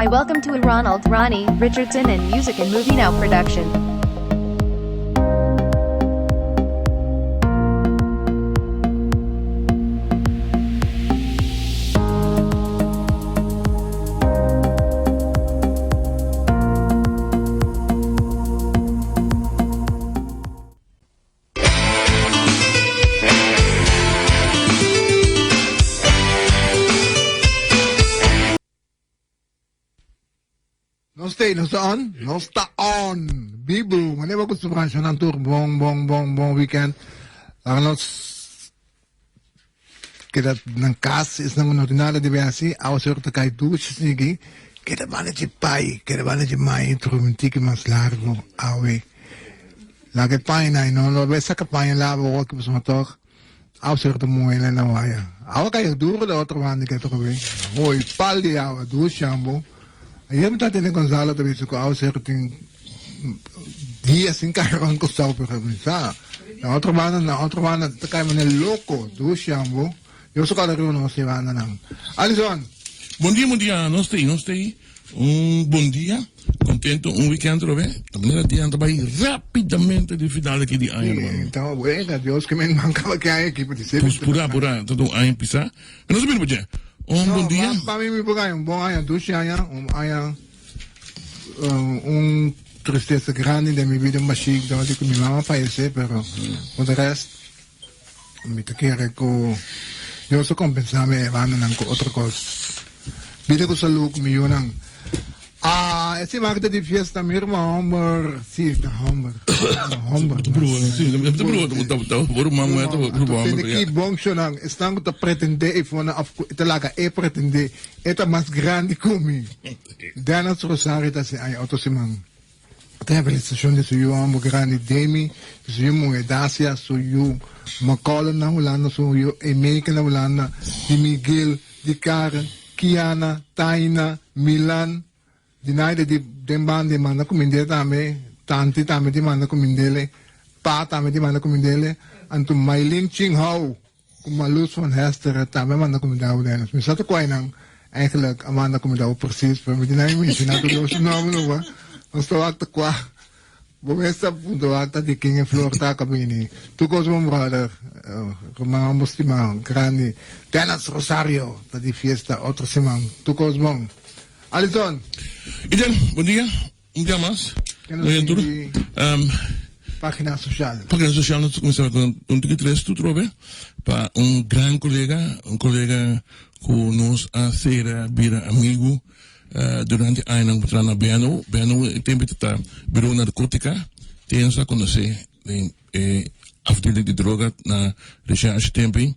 Hi, welcome to a Ronald, Ronnie, Richardson and Music and Movie Now production. Nos ta nos ta on? Nos ta on! Bibu, wanneer bo acostumbra nan tur bon bon bon bon weekend. Laga nos keda nan cas, esnan cu no tin nada di haci, awa seru ta cay dushi sigui, keda banda dje pai, keda banda dje mai, drumi un tiki mas largo awe. Laga e paña nan, no lo bay saca paña laba awor ki pasobra toch awa seru ta muela na waya. Awa cay duro de otro banda ke otro bay. Hoy pal di awa dushi ambo. Ayer mi ta tende Gonzalo ta bisa cu awa seru tin dia sin cay rond costao pero mi sa na otro banda na otro banda ta cay manera loco dushi ambo. Yo so cada riba nos e banda nan. Alison. Bon dia bon dia nos ta ei nos ta ei un bon dia contento un weekend atrobe ta manera dia nan ta bay rapidamente di final aki di aña hermano. Ta buena Dios ke men man kaba ki aña aki pa di ser. Pues pura pura ta un aña pisa pero nos a bini pa dje un bon dia. Pa mi mi por aña un bon aña dushi aña un aña un tristesa grandi den mi bida un bashik dor di ku mi mama fayese pero por de rest. Mi ta kere ku Dios a kompensá mi e bandanan ku otro kos. Bida ku salú ku mi yunan. Ah, e siman aki ta di fiesta mi ruman homber. Sí, ta homber. Homber. Ta brua, sí, ta brua, ta ta bo ruman muhé ta brua homber. Tende ki bon shownan, esnan ku ta pretendé e fonan òf ku ta laga e pretendé e ta mas grandi ku mi. Dennis Rosario ta hasi aña otro siman. Ta e felicitacion di su yu homber grandi Demi, di su yu muhe Dacia, su yu Macaulay na Hulanda, su yu Emeka na Hulanda, di Miguel, di Karen, Kiana, Taina, Milan, di Naida di den banda di manda cumind'e tambe, Tanti tambe di manda cumind'ele, Pa tambe di manda cumind'ele, anto Maylin Ching Hao. Ku Malus van Hesteren tambe a manda kumida bo Dennis. Mi sa ta kua einan eigenlijk a manda kumida bo precies, pero mi tin nan menshona tur dos nomber no ba. Nos ta wak ta kua. Bo mes ta puntra wak ta di ken e flor ta ka bini. Tur kos bon brother. Ruman homber stima grandi. Dennis Rosario ta di fiesta otro siman. Tur kos bon. Alison. Iden, bon dia. Un dia mas, nos tur Pagina social. Pagina social nos ta cuminsa cu un tiki tres tu trobe pa un gran colega, un colega cu nos a cera bira amigo durante añanan cu traha na BNO. BNO e tempo ta ta Bureau Narcotica, te nos a conoce den e afdeling di droga na Recherche tempo ey.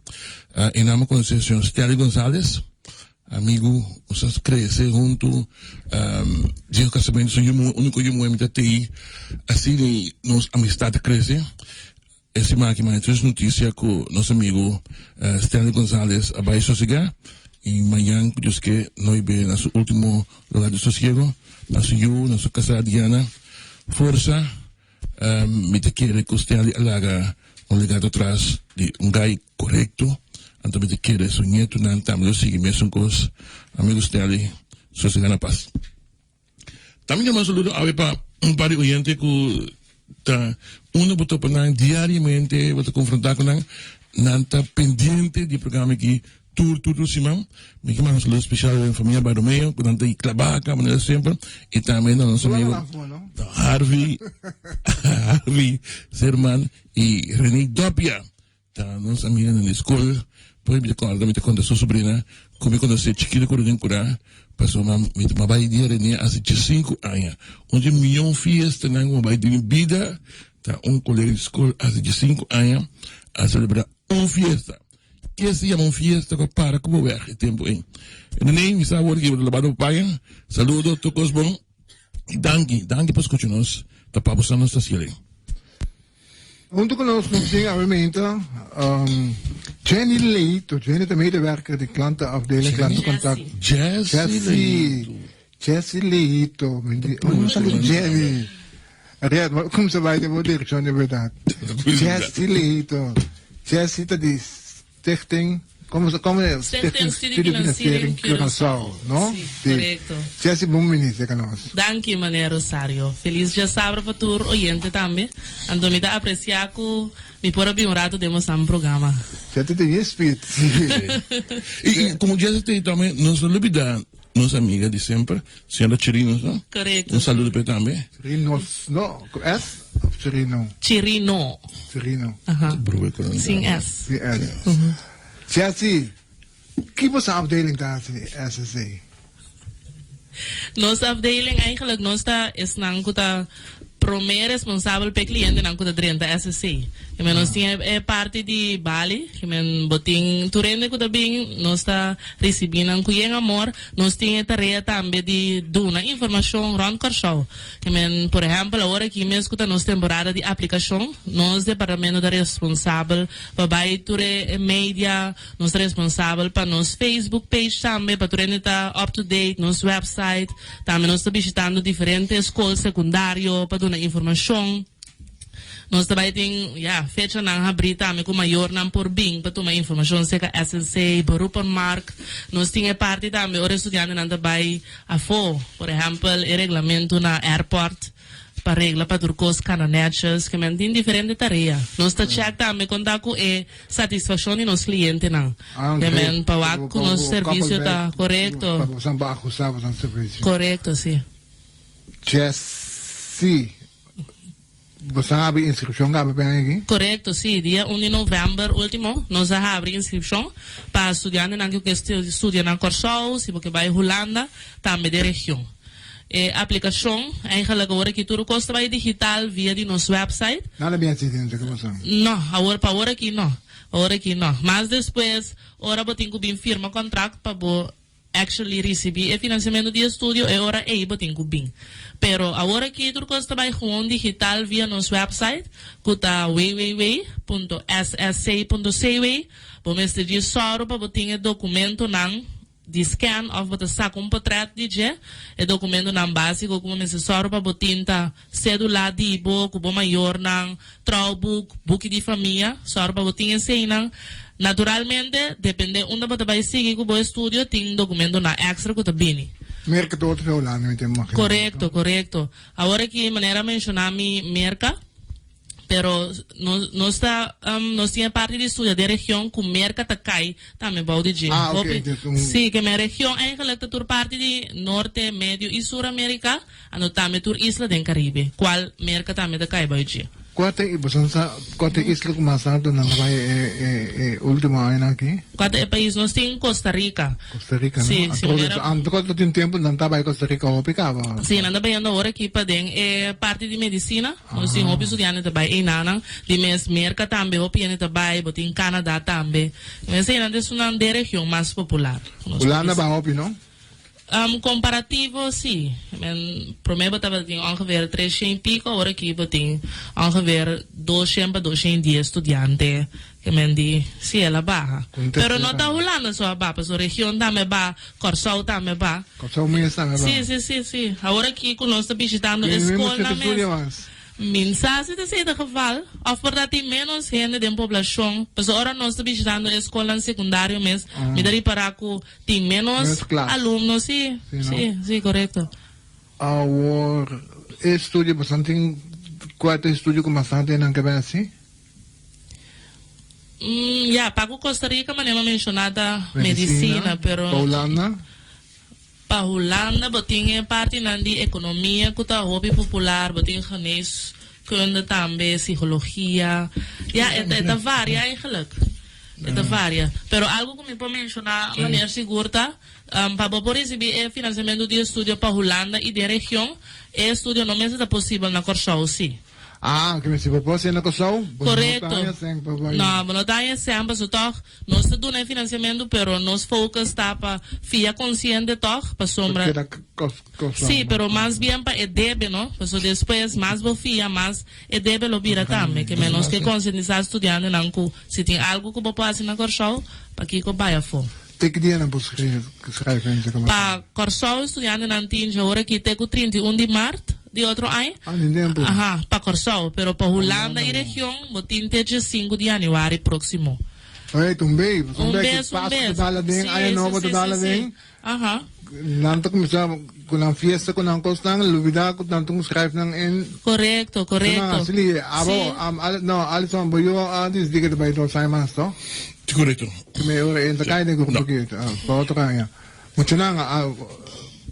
E nan a conoce señor Stanley Gonzalez. Amigu, nos a krese huntu. Diego Casamentu su yu muhé, úniko yu muhé mi ta tei. Asina nos amistat a krese. E siman aki manda tres notisia ku nos amigu Stanley Gonzalez a bai sosegá i mañan ku Dios ke no i be na su último lugar di sosiego. Na su yu, na su kasá Diana, forsa. Mi ta kere ku Stanley a laga un legado atras di un gai korekto, anto mi ta kere su ñetunan tambe lo sigui mesun kos. Amigo Stanley, sosega na pas. Tambe ta manda un saludo awe pa un par di oyente ku ta unda bo topa nan diariamente, bo ta konfronta ku nan, nan ta pendiente di e programa aki Tur tur tur siman mi ke manda un saludo special na mi famia Bardomeo ku nan ta klabá aka manera semper i tambe na nos amigo Harvey Harvey Serman i Rene Dopia ta nos amiganan di skol. Por mi ta kòrda mi ta konta su sobrina ku mi konosé chikito ku Rene Kurá pasobra mi ta bai dia Rene hasi diesinku aña. Un di e mion fiestanan ku mi bai den mi bida ta un kolega di skol hasi diesinku aña a selebrá un fiesta. Ke se yama un fiesta ku a para ku bo wèg e tempu ei. René, mi sa awor ki bo ta labado paña. Saludo, tur kos bon. I danki, danki pa skucha nos. Ta pa bo sa nos ta hasiel ei. Huntu ku nos nos tin awe meinta Jenny Leito. Jenny ta medewerker di klantenafdeling, klantencontact. Jessie Leito. Jessie Leito. Mi di, oh, no sali Jenny. Ariel, bo kumsa bai den bo direkshon di berdat. Jessie Leito. Jessie ta di Stichting. Komo komo Stichting Studiefinanciering Curaçao, no? Sí, korekto. Jessie bon bini serka nos. Danki meneer Rosario. Felis djasabra pa tur oyente tambe. Anto mi ta aprecia cu mi por a bin un rato den bosan programa. Jessie tin e speed. I i komo Jessie tin tambe nos no lubida nos amiga di semper, señora Chirinos, no? Korekto. Un saludo p'e tambe. Chirinos, no, ku S of Chirino? Chirino. Chirino. Aha. Broer ku nan Sin S. Sin S. Jessie, ki boso afdeling ta hasi SSA? Nos afdeling eigenlijk nos ta esnan ku ta prome responsabel p'e klientenan ku ta drenta SSC. Ke men nos tin e parti di bali, ke men bo tin tur hende ku ta bin, nos ta risibí nan ku yen amor. Nos tin e tarea tambe di duna informashon rònt Kòrsou. Ke men, por ehèmpel, awor aki mes ku ta nos temporada di aplikashon, nos departamento ta responsabel pa bai tur e media, Nos ta responsabel pa nos Facebook page tambe pa tur hende ta up to date, nos website. Tambe nos ta bishitando diferente skol sekundario pa duna informashon. Nos ta bai tin, ya, fechanan habrí tambe ku mayornan por bin pa tuma informashon serka SNC, Beroepenmarkt. Nos tin e parti tambe ora e studiantenan ta bai afó, por ehèmpel e reglamentu na airport. Pa regla pa tur kos kana nètjes, ke men tin diferente tarea. Nos ta chèk tambe kon ta ku e satisfakshon di nos klientenan. Ke men pa wak ku nos servisio ta korekto. Pa bosan por ahustá bosan servisio. Korekto, si. Jessy, bosan habri inskripshon kaba p'e aña aki? Korekto, si. Dia un di novèmber último nos a habri inskripshon pa studiantenan ku ke studia na Kòrsou, si bo ke bai Hulanda, tambe den region. E aplikashon, eigenlijk awor aki tur kos ta bai digital via di nos website. Nada bien así dentro ke boso. No, awor pa awor aki no. Awor aki no. Mas despues, ora bo tin ku bin firma kontrakt pa bo actually risibí e finansiamentu di estudio, e ora ei bo tin ku bin. Pero awor aki tur kos ta bai gewoon digital via nos website, ku ta www punto ssc punto cw. Bo mester djis sòru pa bo tin e dokumentonan Di scan of bo ta saca un potret di dje. E documentonan basico cu bo mester sòru pa bo tin ta cedula di bo cu bo mayornan, trouwboek, buki di famia. Sòru pa bo tin eseinan. Naturalmente, depende unda bo ta bay sigui cu bo estudio, tin documentonan extra cu ta bini. Merca ta otro Hulanda mi ta imagina. Corecto, corecto. Awor aki manera a menciona mi Merca. Pero nos nos ta nos tin e parti di studia den region ku Merka ta kai tambe bou di dje. Ah, ok, Hopi dus un. Sí, ke men region eigenlijk ta tur parti di Norte, Medio i Sur Amerika, anto tambe tur isla den Karibe, kual Merka tambe ta kai bou di dje. Kua ta e boso sa kua ta e isla ku mas alto nan a bai e e e ultimo añanan aki? Kua ta e pais? Nos tin Costa Rica. Costa Rica, no? Sí, si Anto manera. anto kua ta tin tempu nan ta bai Costa Rica hopi kaba. Sí, nan ta bayendo awor aki pa den e parti di medisina. Nos tin hopi studiante ta bai einanan. Di mes Merka tambe hopi hende ta bai, bo tin Canada tambe. Eseinan ta esunnan den region mas popular. Hulanda ba hopi no? Comparativo si. Men prome bo tabata tin ongeveer treshen y pico, awor aki bo tin ongeveer doshen pa doshen y dies studiante. Ke men di, si el a baha. Pero no ta Hulanda so a baha, pasobra region tambe ba, Kòrsou tambe ba. Kòrsou mes tambe ba. Si, si, si, si. Awor aki ku nos ta bishitando e skolnan mes, mi sa si ta esei ta geval, òf por ta tin ménos hende den poblashon, pasobra ora nos ta bishitando e skolnan sekundario mes, mi ta ripará ku tin ménos alumno, si, si, si, korekto. Awor, e estudio, boso tin kuater estudio ku mas tantu nan ke bai hasi? Ya, pa ku Costa Rica manera mi a menshoná ta medisina, pero. Pa Hulanda? Pa Hulanda bo tin e partinan di ekonomia ku ta hopi popular, bo tin geneeskunde tambe, psikologia. Ya, e ta e ta varia eigenlijk. E ta varia. Pero algu ku mi por menshoná meneer sigur ta, pa bo por risibí e finansiamentu di estudio pa Hulanda i den region, e estudio no mester ta posibel na Kòrsou sí. Ah, ke si bo por hasié na Kòrsou, bo no ta Korekto. haña sèn pa bai. No, bo no ta haña sèn pasobra tòg nos ta duna e finansiamentu pero nos focus ta pa fia konsiente tòg Pa pasobra keda Kòrsou. Sí, pero mas bien pa e debe no, pasobra despues mas bo fia mas e debe lo bira tambe. Ke men nos ke konsientisá studiantenan ku si tin algu ku bo por hasi na Kòrsou, pakiko bai afó. Te ki dia nan por schrijven en saka Pa Kòrsou estudiantenan tin dje ora aki te ku 31 di mart di otro aña. Ah, tin tempu. Aha, pa Kòrsou. Pero pa Hulanda i region bo tin te dje sinku di yanüari próksimo. Oye, un bes, un Un bes, bes, un Pasku ta bes. dal aden, Sí, Aña Nobo sí, ta sí, dal sí, aden. sí. Aha. Nan ta kuminsá ku nan fiesta, ku nan kosnan, lubidá ku nan tin schrijf nan in. Korekto, Nan korekto. hasi li, abo, Sí. am, al, no, Alison, bo yu a disidí ku ta bai dos aña mas, to? Sí, korekto. Me ora e ta kai den grupo No. aki, ah, pa otro aña. Muchanan, ah,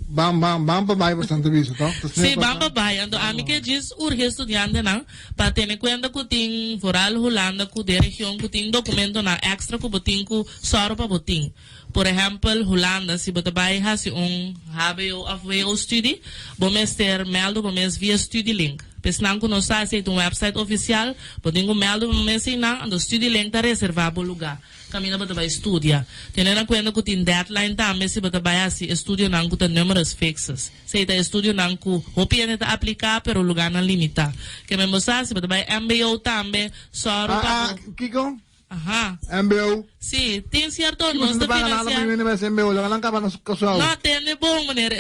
ban, ban, ban pa bai bastante bisa, to? Ta Sí, snel ban pa pa bai. Anto ami ke djis urge estudiantenan pa tene kuenta ku tin vooral Hulanda ku den region ku tin dokumentonan èkstra ku bo tin ku sòru pa bo tin. Por ehèmpel, Hulanda, si bo ta bai hasi un hbo òf wo studie, bo mester mèldu bo mes via Studielink. Pa esnan ku no sa, esei ta un wèpsait ofisial, bo tin ku mèldu bo mes einan, anto Studielink ta reservá bo lugá kaminda bo ta bai studia. Tene na kuenta ku tin deadline tambe si bo ta bai hasi e studionan ku ta numerus fixus. Esei ta e studionan ku hopi hende ta apliká pero lugánan limitá. Ke men bo sa, si bo ta bai mbo tambe, sòru pa Ah, ah, bo. kiko? Aha. MBO. Sí, tin cierto, Ki nos boso ta ta paga nada pa financia. mi bini bes MBO, laga nan kaba na Kòrsou. No, tende bon, meneer.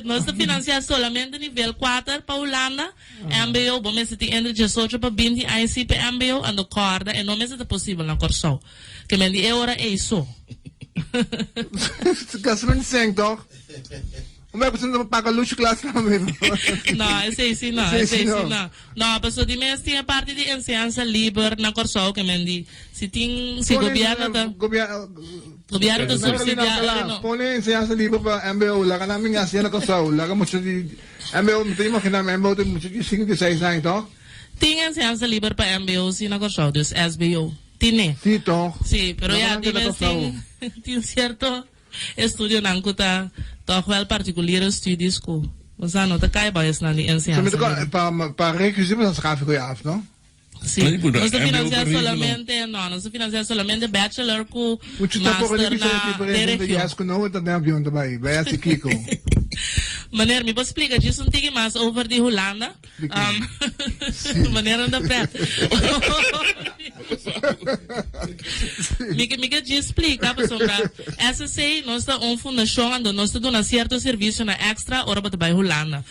Nos ta financia solamente nivel kuater pa Hulanda. MBO, bo mester tin entre diesocho pa binti aña sí pa MBO, ando kòrda e no mester ta posibel na Kòrsou. Ke men di e ora ei so. Gasolin seng tòg? Un bek boso no ta paga luchi klas tambe. No, esei sí no, Esei sí esei sí no. no. No, pasobra di mes tin e parti di enseñansa liber na Kòrsou ke men di si tin si Pone gobièrnu ta gobièrnu gobièrnu ta supsidiá no. Pone enseñansa liber pa mbo, laga nan bin hasié na Kòrsou, laga mucha di mbo, mi ta imaginá mi mbo ta mucha di sinku di seis aña tòg? Tin enseñansa liber pa mbo si na Kòrsou, dus SBO tine. Sí tòg. Sí, pero Laga ya nan di keda mes Kòrsou. tin tin sierto Estudionan ku ta tòg wèl partikuliere studies ku bo sa no ta kai bou esnan di So mi enseñansa ta ko liber. pa pa requisito bo sa schafi ku e af no? Sí, nos ta finansiá solamente, no, nos ta finansiá solamente bachelor ku Muchu ta por master di bisa na di den pregunta region. yes ku no ta den avion ta bai bai hasi kiko. Meneer, mi por splika djis un tiki mas over di Hulanda? Meneer no ta pret. Mi ke mi ke djis splika pasobra SSC nos ta un fundashon anto nos ta duna sierto servisionan èkstra ora bo ta bai Hulanda.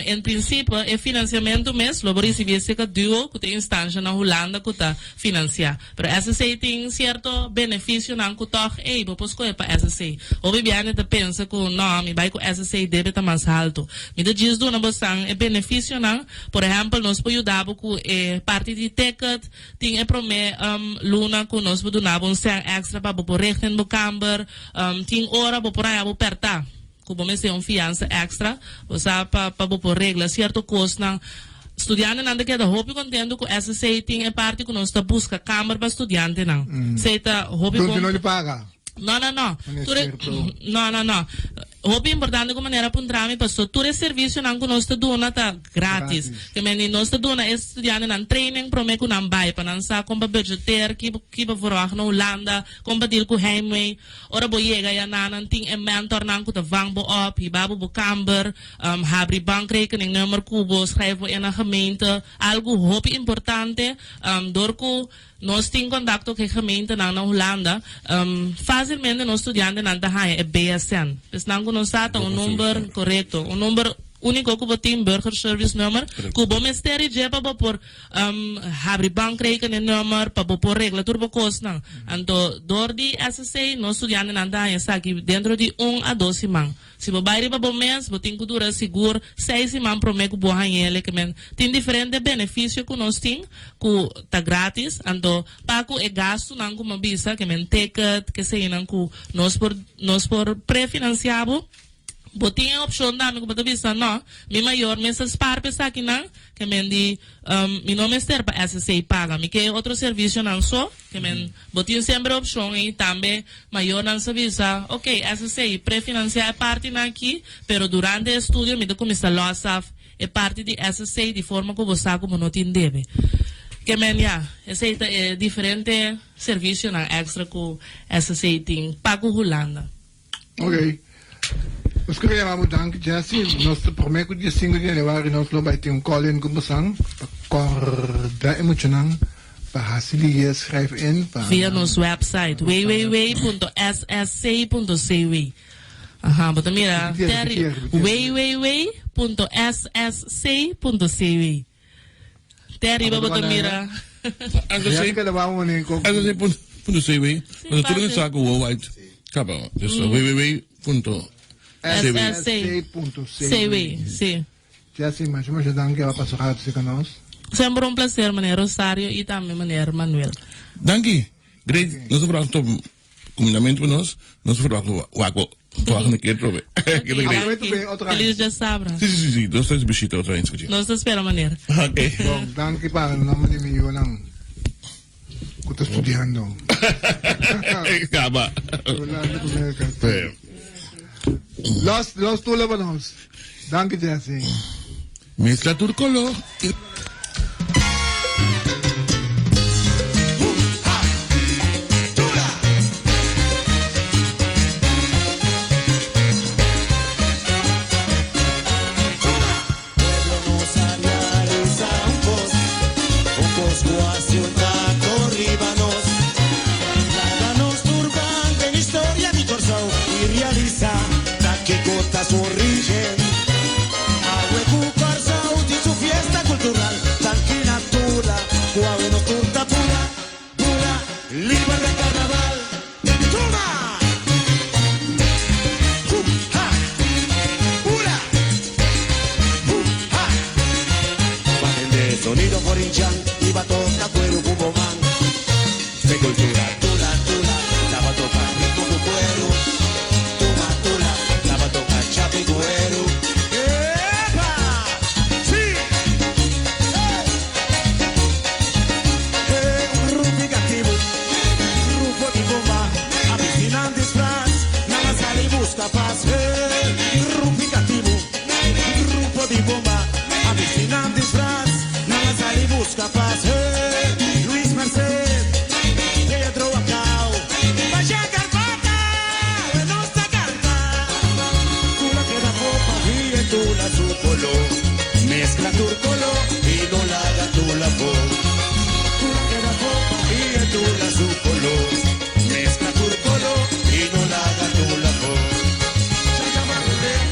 En prinsipio e finansiamentu mes lo bo risibí serka duo ku ta e instansha na Hulanda ku ta finansiá. Pero SSC tin sierto benefisionan ku tòg ey bo por skohe pa SSC. Hopi biaha ta pensa ku no mi bai ku SSC debe ta mas haltu. Mi ta djis duna bosan e benefisionan. Por ehèmpel nos por yuda bo ku e parti di ticket. Tin e promé luna ku nos por duna bo un sèn èkstra pa bo por regta den bo kamber. Tin ora bo por haña bo pèrtá ku bo mester un fiansa èkstra, bo sa, pa pa bo por regla sierto kosnan. Studiantenan ta keda hopi kontentu ku SSC tin e parti ku nos ta buska kamber pa studiantenan. Esei ta hopi Donde bon. no di paga. No, no, no. No es Tur e, cierto. no, no, no. Hopi importante ku manera puntra mi paso tur e servisionan ku nos ta duna ta gratis. Gratis. Ke men di nos ta duna e studiantenan training prome ku nan bai pa nan sa kon pa budgeteer, ki ki pa verwacht na Hulanda, kon pa deal ku heimwee. Ora bo yega ya na nan tin e mentornan ku ta vang bo op, hiba bo bo kamber, habri bankrekeningnummer ku bo, schrijf bo in na gemeente. Algu hopi importante, dor ku Nos tin kontakto ku e gemeentenan na Hulanda. Fásilmente nos studiantenan ta haña e BSN. Esnan ku no sa ta un number korekto, un number úniko ku bo tin, burgerservicenummer, ku bo mester di dje pa bo por habri bankrekeningnummer, pa bo por regla tur bo kosnan. Anto dor di SSC nos studiantenan ta haña esaki dentro di un a dos siman. Si bo bai riba bo mes, bo tin ku dura sigur seis siman promé ku bo hañ'é le ke men. Tin diferente benefisio ku nos tin ku ta grátis, anto pa ku e gastunan ku mi a bisa, ke men ticket, keseinan ku nos por nos por prefinansiá bo. Bo tin e opshon tambe ku bo ta bisa, no, mi mayor mester spar pa esakinan, ke men di mi no mester pa SSA paga, mi ke e otro servisionan so. Ke men, bo tin semper e opshon ei. Tambe mayornan sa bisa, Ok, SSA, prefinansiá e partinan aki, pero durante e estudio mi ta kuminsá lòs af e parti di SSA di forma ku bo sa ku bo no tin debe. Ke men, ya, esei ta e diferente servisionan èkstra ku SSA tin pa ku Hulanda. Ok. Nos kere yama bo danki Jessy. Nos ta prome ku dia sinku di januari nos lo bai tin un call in ku bosan pa korda e muchanan pa hasi di yes schrijf in pa Via nos website www.ssc.cw. Aha, bo ta mira Repitié, Terry repitié, repitié. www.ssc.cw. Te ariba bo ta mira. Ya keda ba un SSC. punto cw. Pasobra tur hende sa ku Worldwide kaba. Dus www punto cw. SSC. Punto CW, sí. Jessy, masha masha danki a pasa rato cerca nos. Semper un placer, meneer Rosario y tambe meneer Manuel. Danki. Great. Nos a verwacht top kumindamentu pa nos. Nos a verwacht wak bo volgende keer trobe. Ok, Keda great. Aprovecha danki. be otro aña. Feliz djasabra. Sí, sí, sí, sí. Nos ta bishita otro aña, skuchi. Nos ta spera, meneer. Ok. Bon, danki pa nomber di mi yunan ku ta studiando. Kaba. Rolando ku Merka. Sí. Los, los tula pa nos. Danki, Jessy. Mezcla tur color.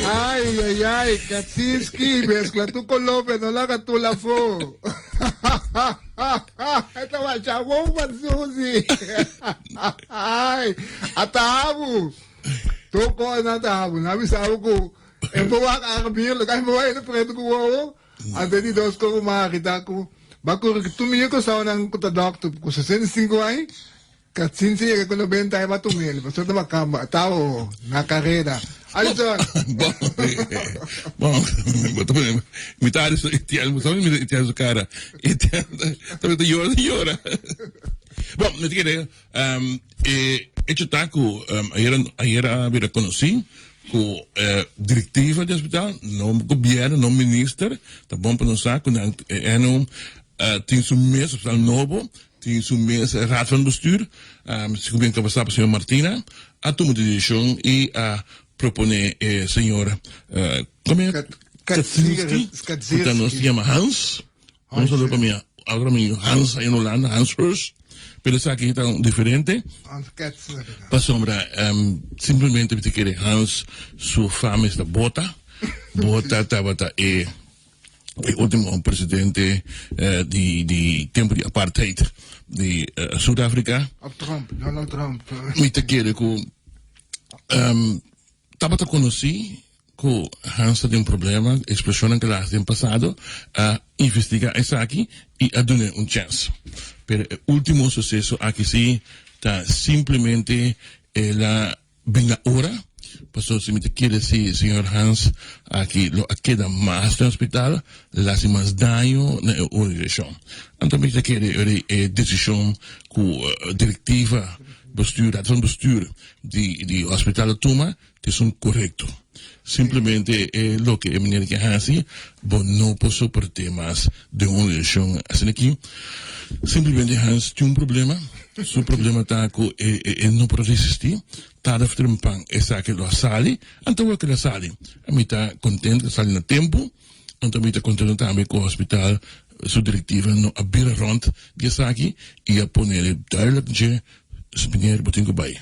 Ay, ay, ay, Kaczynski, mezcla tu color, pero no laga tu la fo. Esta guacha bomba, Susi. Ay, atabu. Toko na atabu. Na bisabu ku. En po wak ang bier, kaya mo ay na preto ku wo. Ante di dos ko makakita ko. Bako tumiyo ko sa unang kuta doctor ku 65 ay. Kaczynski llega con 90 ay matumil. Basta makamba. Tao, na carrera. Alison. Bon, bon, mitad su itial, sabe mi itial su cara. Itial, tambe ta yora, yora. Bon, mi ta kere, um, e hecho ta ku um, ayer, ayer a bira konosí ku eh, directiva di hospital, no gobierno, no minister, ta bon pa nos sa ku nan eh, eno eh, tin su mes hospital nobo, tin su mes raad van bestuur, um, si ku bien kabesá pa señor Martina, a tuma desishon i a propone e señor eh, come Kaczynski, ku ta nos yama Hans. Un saludo pa mi otro amigo Hans ahí en Holanda, Hans Hurst. Pero esaki ta diferente. Hans Ketzer. Pasobra um, simplemente mi ta kere Hans su fama esta bota. Bota tabata e e ultimo presidente eh, di, di tempo di apartheid di eh, Suid-Afrika. Of Trump, Donald Trump. Mi ta kere ku um, tabata konosí ku Hans ta tin un problema, ekspreshonnan ku el a hasi den pasado, a investigá esaki i a dun'é un chèns. Pero e último suseso aki sí ta simplemente el a bin na ora, pasobra si mi ta kere si señor Hans aki lo a keda mas den hospital, lo a hasi mas daño na e organisashon. Anto mi ta kere ora e desishon ku direktiva, bestuur, raad van bestuur di di hospital a tuma ta esun korekto. Simplemente e loke e meneer ke hasi, bo no por soport'é mas den un relashon asina aki. Simplemente Hans tin un problema, su problema ta ku e e no por resistí, tarde of trempan esaki lo a sali, anto awor ke lo a sali. Mi ta kontento ke sali na tempu, anto mi ta kontento tambe ku hospital su direktiva no a bira rònt di esaki i a pone duidelijk dje, meneer bo tin ku bai.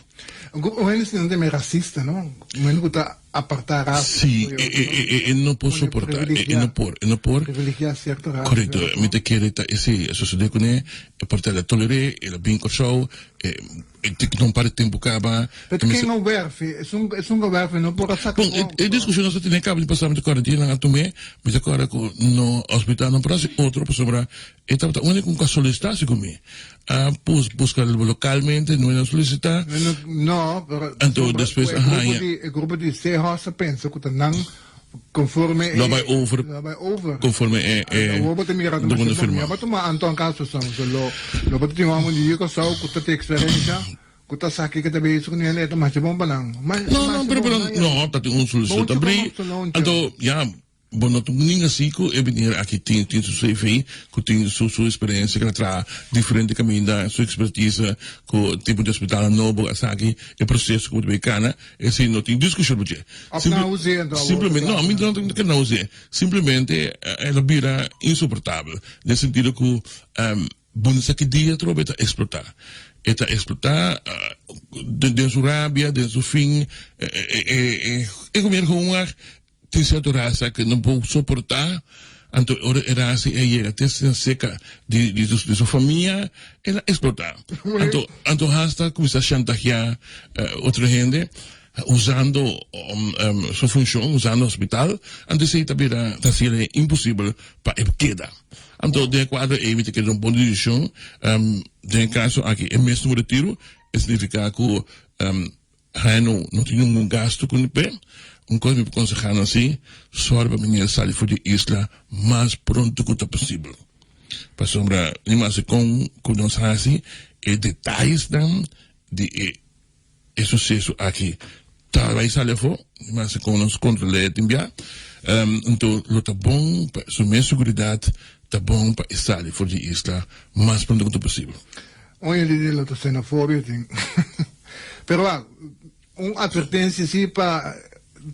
Un hende si no ta racista, no? Un hende ku ta aparta rasa. Si, e no por soporta, e no por, e no por. Privilegia cierto rasa. Correcto, mi ta kere ta esei a sosode kuné, e por ta el a toler'é, el a bin Kòrsou, e ta un par di tempu kaba. Pero ken a wèrf? Esun esun ku a wèrf no por a saka Bon, e diskushon nos a tene kaba di pasá, mi ta kòrda dianan a tum'é, mi ta kòrda ku no hospital no por hasi otro pasobra e tabata úniko ku a solisitá segun mi. A buska lokalmente, no a solisitá. No, pero Anto despues a haña. E grupo di Seahorse a pensa ku ta nan konforme e. Lo bai over. Lo bai over. Konforme e e. Awor bo ta mira documento firmá. Mi a tuma Anton Castro so lo lo bo ta tin un hòmber di Curaçao ku ta tin eksperensia. Ku ta sa kiko ta bezig ku nel e ta masha bon pa nan. No, no, pero pero no, ta tin un solucion ta bri. Anto, ya, bo no ta ninga si ku e meneer aki tin tin su CV, ku tin su su experiencia ku a traha diferente kaminda, su expertise ku tipo di hospitalnan nobo a saki e proceso ku bo ta bay kana, esei no tin diskushon bo dje. Of nan us'é anto awor? Simplemente, no, mi no ta kere nan us'é. Simplemente el a bira insoportabel, den sentido ku Bo no sa ki dia atrobe e ta eksplotá. E ta eksplotá den su rabia, den su fin. E gobièrnu gewoon wak tin sierto rasa ku no por soportá. Anto ora e rasa ei a yega te asina serka di su famia, el a eksplotá. Anto anto hasta kuminsá shantaheá otro hende usando su funshon, usando hospital. Anto esei ta bira ta hasiel imposibel pa e keda. Anto den e kuadro ei mi ta kere un bon desishon. Den e kaso aki e mes numero tiru e signifiká ku Haino no tin ningun gastu ku p'e. Un kos mi por konsehá nan si, sòru pa meneer sali for di e isla mas pronto ku ta posibel. Pasobra ni mas kon ku nos hasi e detayesnan di e E suseso aki ta bai sali afó, ma segun nos kontrol'é tin bia, anto lo ta bon pa su mes seguridat, ta bon pa e sali for di isla mas pronto ku ta posibel. Un hende di lo ta xenofobia tin. Pero wak, un atvertensia si pa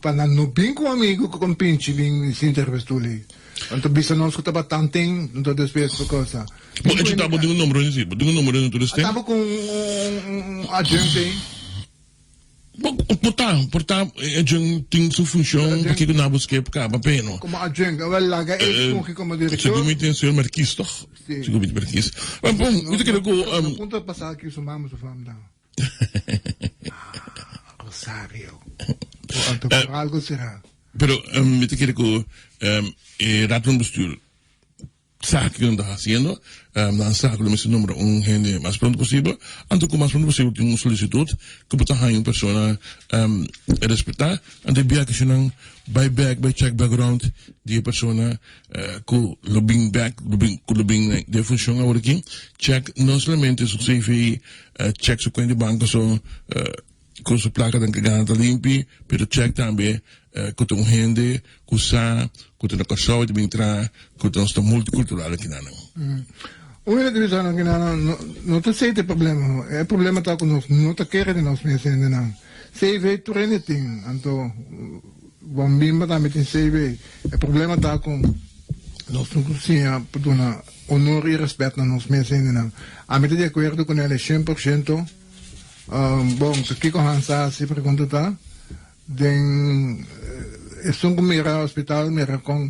pa nan no bin ku amigu ku kompinchi bin sinta riba e stul ei. Anto bisa nos ku tabata tanten, anto despues por cosa. Bo echo ta bo tin un nomber si, bo tin un nomber den tur este. Taba ku un adjunct ei. Bo por ta, por ta e adjunct tin su funcion pakiko nan a busk'é pa kaba peno. Komo adjunct, awel laga e fungi komo direktor. Segun mi tin señor Marquis toch? Si. Segun mi tin Marquis. Maar bon, mi ta kere ku. No punto pasa aki su mama su fam dan. Rosario. Anto por algo será. Pero mi ta kere ku e Raad van Bestuur sa kiko nan ta hasiendo. Nan sa ku lo mester nombra un hende mas pronto posibel. Anto ku mas pronto posibel tin un solisitut ku bo ta haña un persona respetá. Anto e bia ku nan bai bèk bai chèk background di e persona ku lo bin bèk ku lo bin den funshon awor aki. Chèk no solamente su CV, chèk su kuenta di banko so. Ku su plakanan ke gana ta limpi, pero chèk tambe ku ta un hende ku sa ku ta na Kòrsou i ta bin traha ku nos ta multikultural akinanan. Un hende ta bisa akinanan no no ta esei ta e problema no. E problema ta ku nos no ta kere di nos mes hendenan. CV tur hende tin, anto Bon Bimba tambe tin CV. E problema ta ku nos no por siña pa duna honor i rèspèt na nos mes hendenan. Ami ta di akuerdo ku Nelly shen por shento. Bon, kiko Hans a hasi? Pregunta ta den esun ku mira hospital, mira kon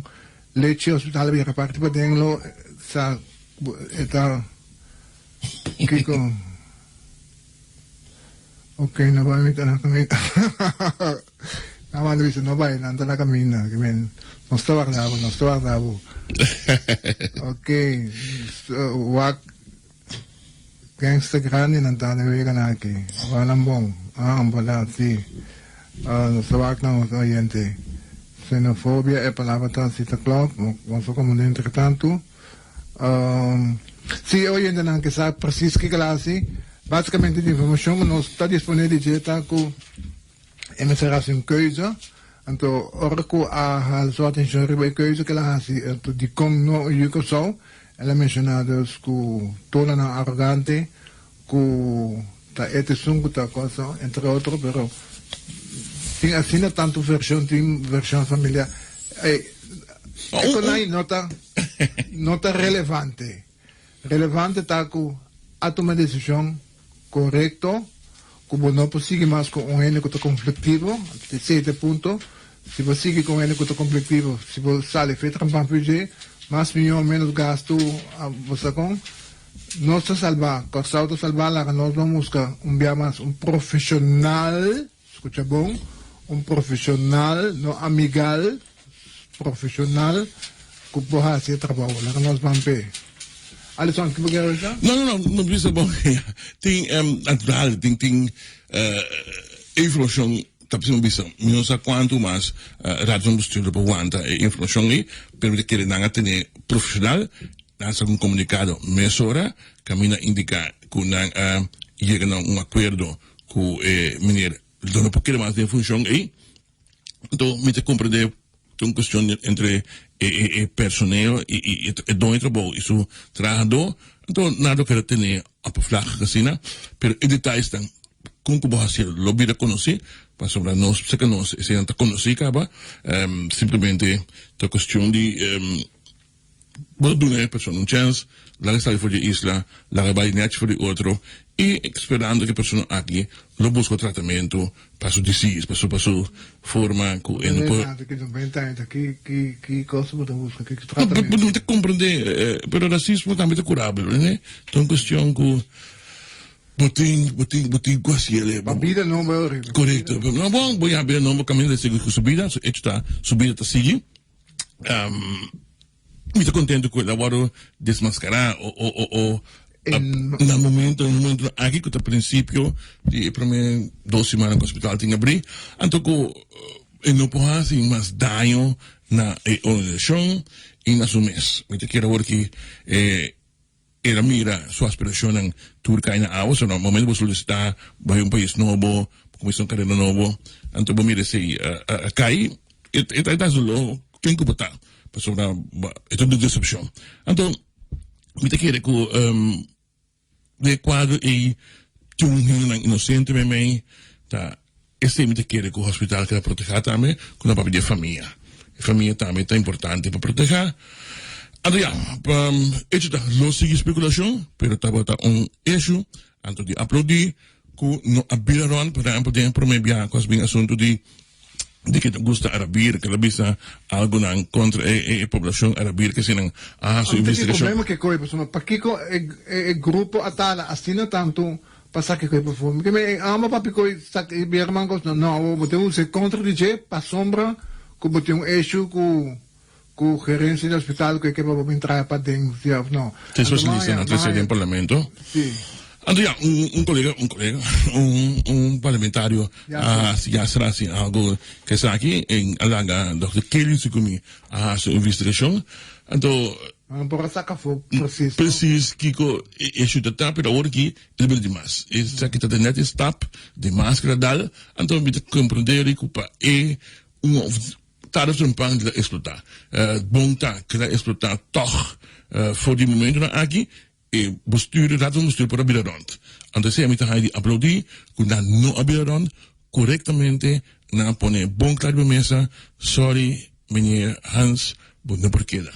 lechi hospital a bira parti paden lo sa e ta kiko. Ok, no bai mi ta na kaminda. Nan manda bisa no bai, nan ta na kaminda. Ke men nos ta warda bo, nos ta warda bo. Ok, wak. Gangster grandi nan ta den weganan aki. Wak nan bon. Ah, berdad, si. Nos ta wak nan nos oyente. Xenofobia e palabra ta si ta klop. Nos a komprende entretantu. Si e oyentenan ke sa precies kiko el a hasi, basikamente di informashon ku nos ta dispone di dje ta ku e mester hasi un keuze. Anto ora ku a hala su atenshon riba e keuze ku el a hasi, anto dikon no yu Kòrsou, El a menshoná dus ku tonanan arogante ku ta e t'esun ku ta kosa, entre otro, pero tin asina tantu vershon, tin vershon familiar. Ey, e konai no ta no ta relevante. Relevante ta ku a tuma e desishon korekto. ku bo no por sigui mas ku un hende ku ta konfliktivo, esei ta e punto, si bo sigui ku un hende ku ta konfliktivo, si bo sali fe trampan for dje, mas mihó, ménos gastu, bo sa kon? Nos ta salbá, Kòrsou ta salbá, laga nos no buska un bia mas un profeshonal, skucha bon, un profeshonal, no amigal, profeshonal ku por hasi e trabou. Laga nos ban p'e. Alison, ki bo kier bisa? No, no, no, mi bisa bon, tin natural, tin tin informashon ta p'esei mi bisa, mi no sa kuantu mas Raad van Bestuur lo por wanta e informashon ei, pero mi ta kere nan a tene profeshonal, nan a saka un komunikado mesora kaminda indiká ku nan a yega na un akuerdo ku e meneer lo no por kere mas den e funshon ei. Anto mi ta comprende ta un cuestion entre e e e personeel y y e doño di trabou y su trahador, anto nan lo keda tene oppervlakkig asina, pero e detayesnan con cu bo haci lo bira conoci, pasobra nos cerca nos eseinan ta conoci caba, simplemente ta cuestion di. Bo ta duna e persona un chèns, laga sali for di e isla, laga bai nèchi for di otro i sperando ku e persona aki lo buska un tratamentu pa su disease, pa su pa su forma ku e no por. Bo no ta komprendé, pero rasismo tambe ta kurabel, ne? Ta un kuestion ku bo tin bo tin bo tin ku hasiel. Korekto. No bon, bo ya bida nobo kaminda ta sigui ku su bida, su echo ta su bida ta sigui. Mi ta contento cu el a worde desmascara o o o o na momento na momento aki cu ta principio di e prome dos siman cu hospital tin abri anto cu e no por haci mas daño na e organisacion y na su mes mi ta kier awor ki e El a mira su aspiracionnan tur cay na awa, so na momento bo solicita bay un pais nobo, bo cuminsa un carera nobo, anto bo mira esey a cay, e ta e ta dolor ken cu bo ta, pasobra e ta un decepcion. Anto mi ta kere cu den e cuadro ey tin un hendenan inocente meimei ta esey mi ta kere cu hospital keda proteha tambe cu nan papia di e famia. E famia tambe ta importante pa proteha. Anto ya, pa hecho ta lo sigui speculacion, pero tabata un issue anto di aplaudi cu no a bira rond, por ehempel den e prome biaha cu a bin asunto di di ke ta gusta Arabir, ke ta bisa algonan kontra e e poblacion Arabir ke si nan a hasi un Anto ki investigacion. problema ke koe pasobra pakiko e e grupo a tala asina tanto Pa sa kiko e perfume. Ke mi ama papi koe sa e bierman kos no no bo tin un se kontra di dje pasobra ku bo tin un issue ku ku gerencia di hospital ku e ke pa bo bin traha paden si of no. Te socialista nan trese den parlamento. Si. Anto ya un un colega un colega un un parlamentario a hasi ya sra hasi algo ke esaki en a laga dokter Kelly Sukumi a hasi un investigashon anto Nan por a saca afó precies. Precies kico e issue ta ta, pero awor aki e ta bira di mas. Esaki ta net e stap di mas cu ta dal, anto mi ta comprende ri cu pa e un of tarde of temprano ta explota. Bon ta cu ta explota toch for di momentonan aki e bestuur, raad van bestuur por a bira rond. Anto esey mi ta haya di aplaudi cu nan no a bira rond corectamente, nan a pone bon cla riba mesa, sorry meneer Hans, bo no por keda.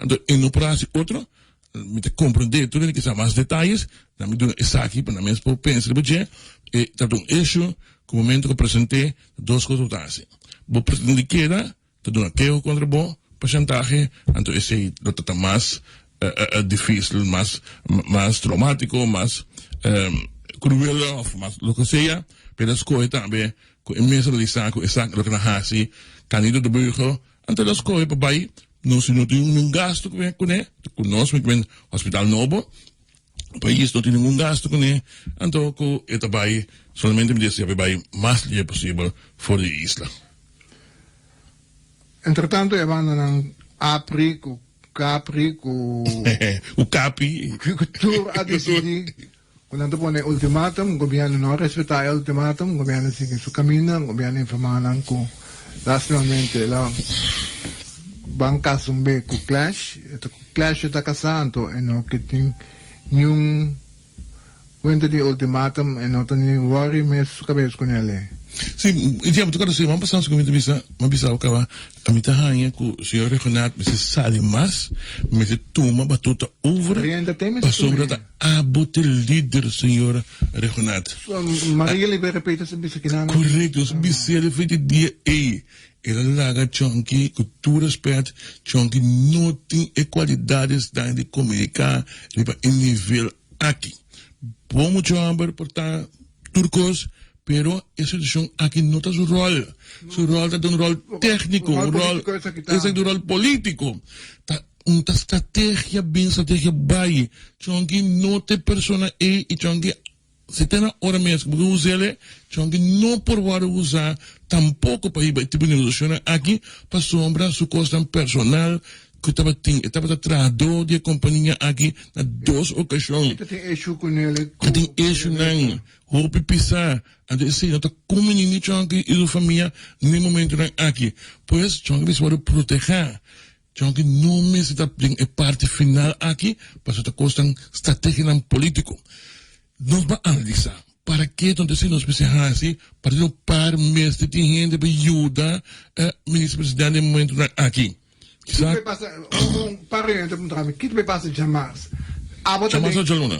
Anto e no por hasi otro, mi ta komprendé tur hende ke sa mas detayes, nan mi duna esaki pa nan mes por pensa riba dje, e ta un issue ku momento ku present'é dos kos bo ta hasi, bo pretendé keda ta duna keho kontra bo pa shantahe, anto esei lo ta ta mas difisil, mas mas traumatiko, mas kruel òf mas loke sea, pero a skohe tambe ku e mes realisá ku esaki loke nan hasi, Candido de Burger Anto nos kohe pa bai, nos no tin ningun gasto kuné, ku nos mi kimen hospital nobo, pais no tin ningun gasto kuné, anto ku e ta bai solamente mi desea pa e bai mas lihe posibel for di e isla. Entretanto e bandanan Apri ku Capri ku. Ku Capi. Ku tur a disidí ku nan ta pone ultimatum, gobièrnu no a respetá e ultimatum, gobièrnu a sigui su kaminda, gobièrnu a informá nan ku lastimamente el a ban kasa un be ku Clash, e ta ku Clash e ta kasá anto e no ke tin niun. Cuenta di ultimatum e no ta ni worry mes su cabes cu nele. Si, i dia mi ta corda siman pasado cu mi ta bisa, mi a bisa bo caba, mi ta haña cu señor Regonaat mester sali mas, mester tuma batuta over, Rienda te mester pasobra tuma. ta abo t'e lider señor Regonaat. Maria Libera Peters a bisa kinan. Correcto, nos a bis'é de frente dia ey, el a laga Chonky cu tur respet, Chonky no tin e cualidadesnan di comunica riba e nivel aki. Bon mucho homber por ta tur cos, pero e situacion aki no ta su rol. Su rol ta un rol tecnico, un rol, esaki ta un rol politico. Ta un ta strategia bin, strategia bay. Chonky no ta e persona ey y Chonky si te na ora mes cu bo ke us'el, Chonky no por wordo usa tampoco pa hiba e tipo di negociacionnan aki pasobra su cosnan personal Ku tabatin, e tabata trahadó di e kompania aki na dos okashon. E ta tin eshu ku nele ku. Ta tin eshunan hopi pisá. Anto esei no ta kumini ni Chonky i su famia n'e momentunan aki. Pues Chonky mester wòrdu protehá. Chonky no mester ta den e parti final aki pasobra ta kosnan strategianan polítiko. Nos ba analisá para ke tonte si nos mester hasi partido par mester tin hende pa yuda e minister presidente den momentunan aki. Kiko ta pasa un par reunion ta puntra mi kiko ta pasa djamars abo ta Djamars den of djaluna?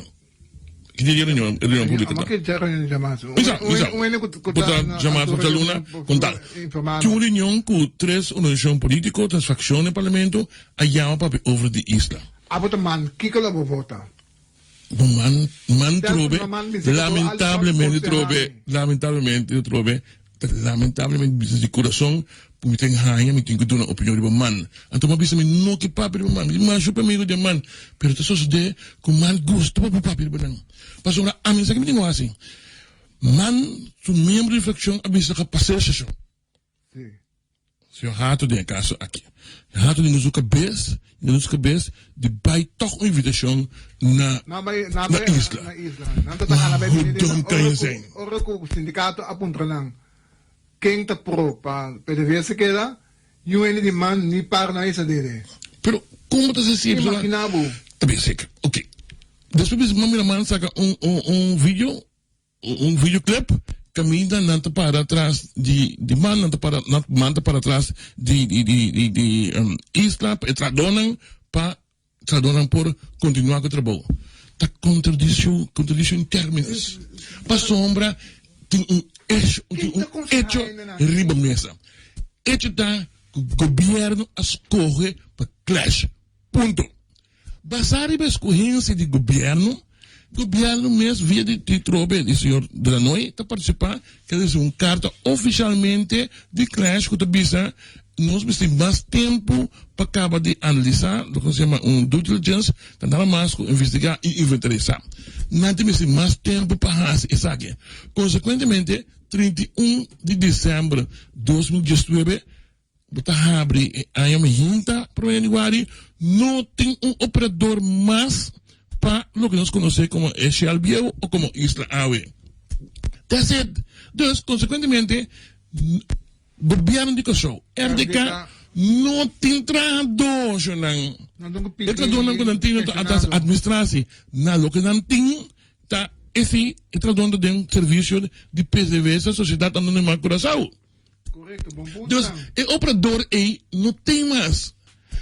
Ki dia reunion reunion publico Amo ta? ke dja reunion djamars Bisa bisa un hende ku ku Bo ta ta na djamars of altura djaluna por kon tal. informa Tin un nos. reunion ku tres organisacion politico, tres fraccion den parlamento a yama papia over di isla. Abo ta man kiko lo bo vota? Bo man man trobe lamentablemente trobe lamentablemente trobe lamentablemente bisa di kurason ku mi ten haña mi tin ku duna opinion riba man anto mi a bisa mi no ke papia riba man mi masha hopi amigo den man pero ta sosode ku man gusta pa bo papia riba nan pasobra ami sa ke mi tin ku hasi man su miembro di frakshon a bisa ka pas'e seshon. Señor Hato den e kaso aki. Hato den su kabes, den su kabes di bai tòg un invitashon na Na bai, na na bai isla. na isla. Nan ta taha na bai Hoe bini dom ora kan je ku zijn? ora ku sindikato a puntra nan ken ta pro pa PDVSA keda, niun hende di man ni par na isa dede. Pero komo ta sesi? Imagina bo. Ta bien zeker. Oké. Despues mi mira man saka un un un video. Un videoclip caminda nan ta para tras di di man nan ta para nan man ta para tras di di di di di um, isla pa e trahadornan pa trahadornan por continua cu e trabou. Ta contradiccion contradiccion in terminos. Pasobra tin un hecho tin un hecho riba mesa. Hecho ta cu gobierno a scoge pa clash. Punto. Basá riba e skohensia di gobièrnu, gobièrnu mes via di di trobe di señor Delanoy ta partisipá, ke ta risibi un karta ofishalmente di Clash ku ta bisa nos mester mas tempu pa kaba di analisá loke nos yama un due diligence, ta nada mas ku investigá i inventarisá. Nan tin mester mas tempu pa hasi esaki. Konsekuentemente, 31 di desèmber 2019, Bo ta habri e aña mihinta prome januari, no tin un operador mas pa loke nos konosé komo e Shell bieu o komo Isla awe. That's it. Dus, konsekuentemente, gobièrnu di Kòrsou, RDK, no tin trahadó, shonnan. E trahadónan ku nan tin ta atras administrasi. Na loke nan tin ta esei e trahadónan ta den servisio di PDVSA, Sociedad Anónima Curaçao. Dus e operador ei no tin mas.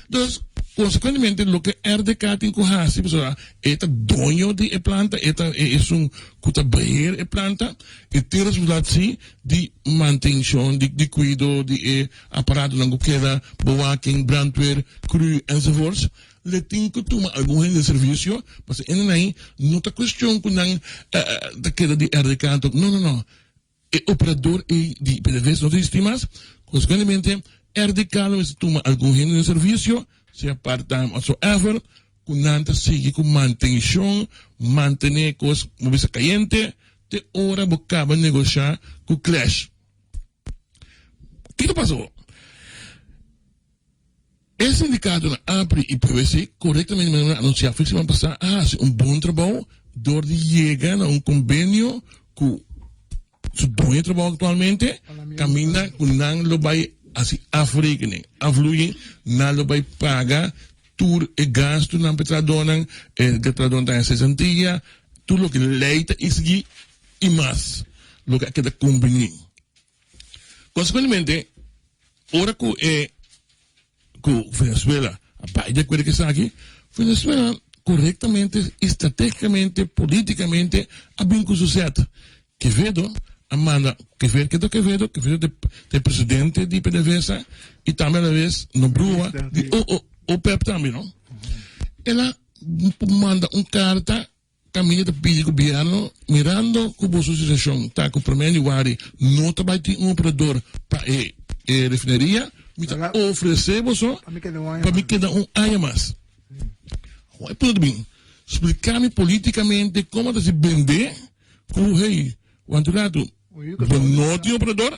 Dus konsekuentemente loke RDK tin ku hasi pasobra e ta doño di e planta, e ta e esun ku ta beheer e planta, e tin responsabilidat si di mantenshon, di di kuido di e aparatonan ku keda, bewaking, brandweer, cru enzovoorts. Le tin ku tuma algun hende den servisio pasobra e nan no ta kuestion ku nan ta keda di RDK anto no no no. E operador ei di PDVSA no ta existi mas, konsekuentemente RDK lo mester tuma algun hende den servisio, sea part time whatsoever, ku nan ta sigui ku mantenshon, mantené kos bo bisa kayente te ora bo kaba negoshá ku Clash. Kiko ta pasa bo? E sindikatonan APRI i PWC korektamente manera nan anunsiá fin siman pasá a hasi un bon trabou dor di yega na un kombenio ku su doño di trabou aktualmente kaminda ku nan lo bai hasi afrekening, afvloeiing, nan lo bai paga tur e gastunan pa e trahadónan, e trahadónan ta haña sesantia. tur loke lei ta exigí i mas loke a keda kumbiní. Konsekuentemente, ora ku e ku Venezuela a bai di akuerdo ku esaki, Venezuela korektamente i stratégikamente, politikamente a bin ku su sèt. Quevedo a manda Quevedo, ken ta Quevedo? Quevedo ta e presidente di PDVSA i tambe alaves Nobrua di OPEP tambe no. El a manda un karta kaminda ta pidi gobierno mirando ku boso situashon ta ku prome di wari no ta bai tin un operador pa e refineria mi ta ofrese boso pa mi keda un aña mas. Awor e punto ta bin splika mi politikamente komo ta si bende ku hey wantu ratu bo no tin operador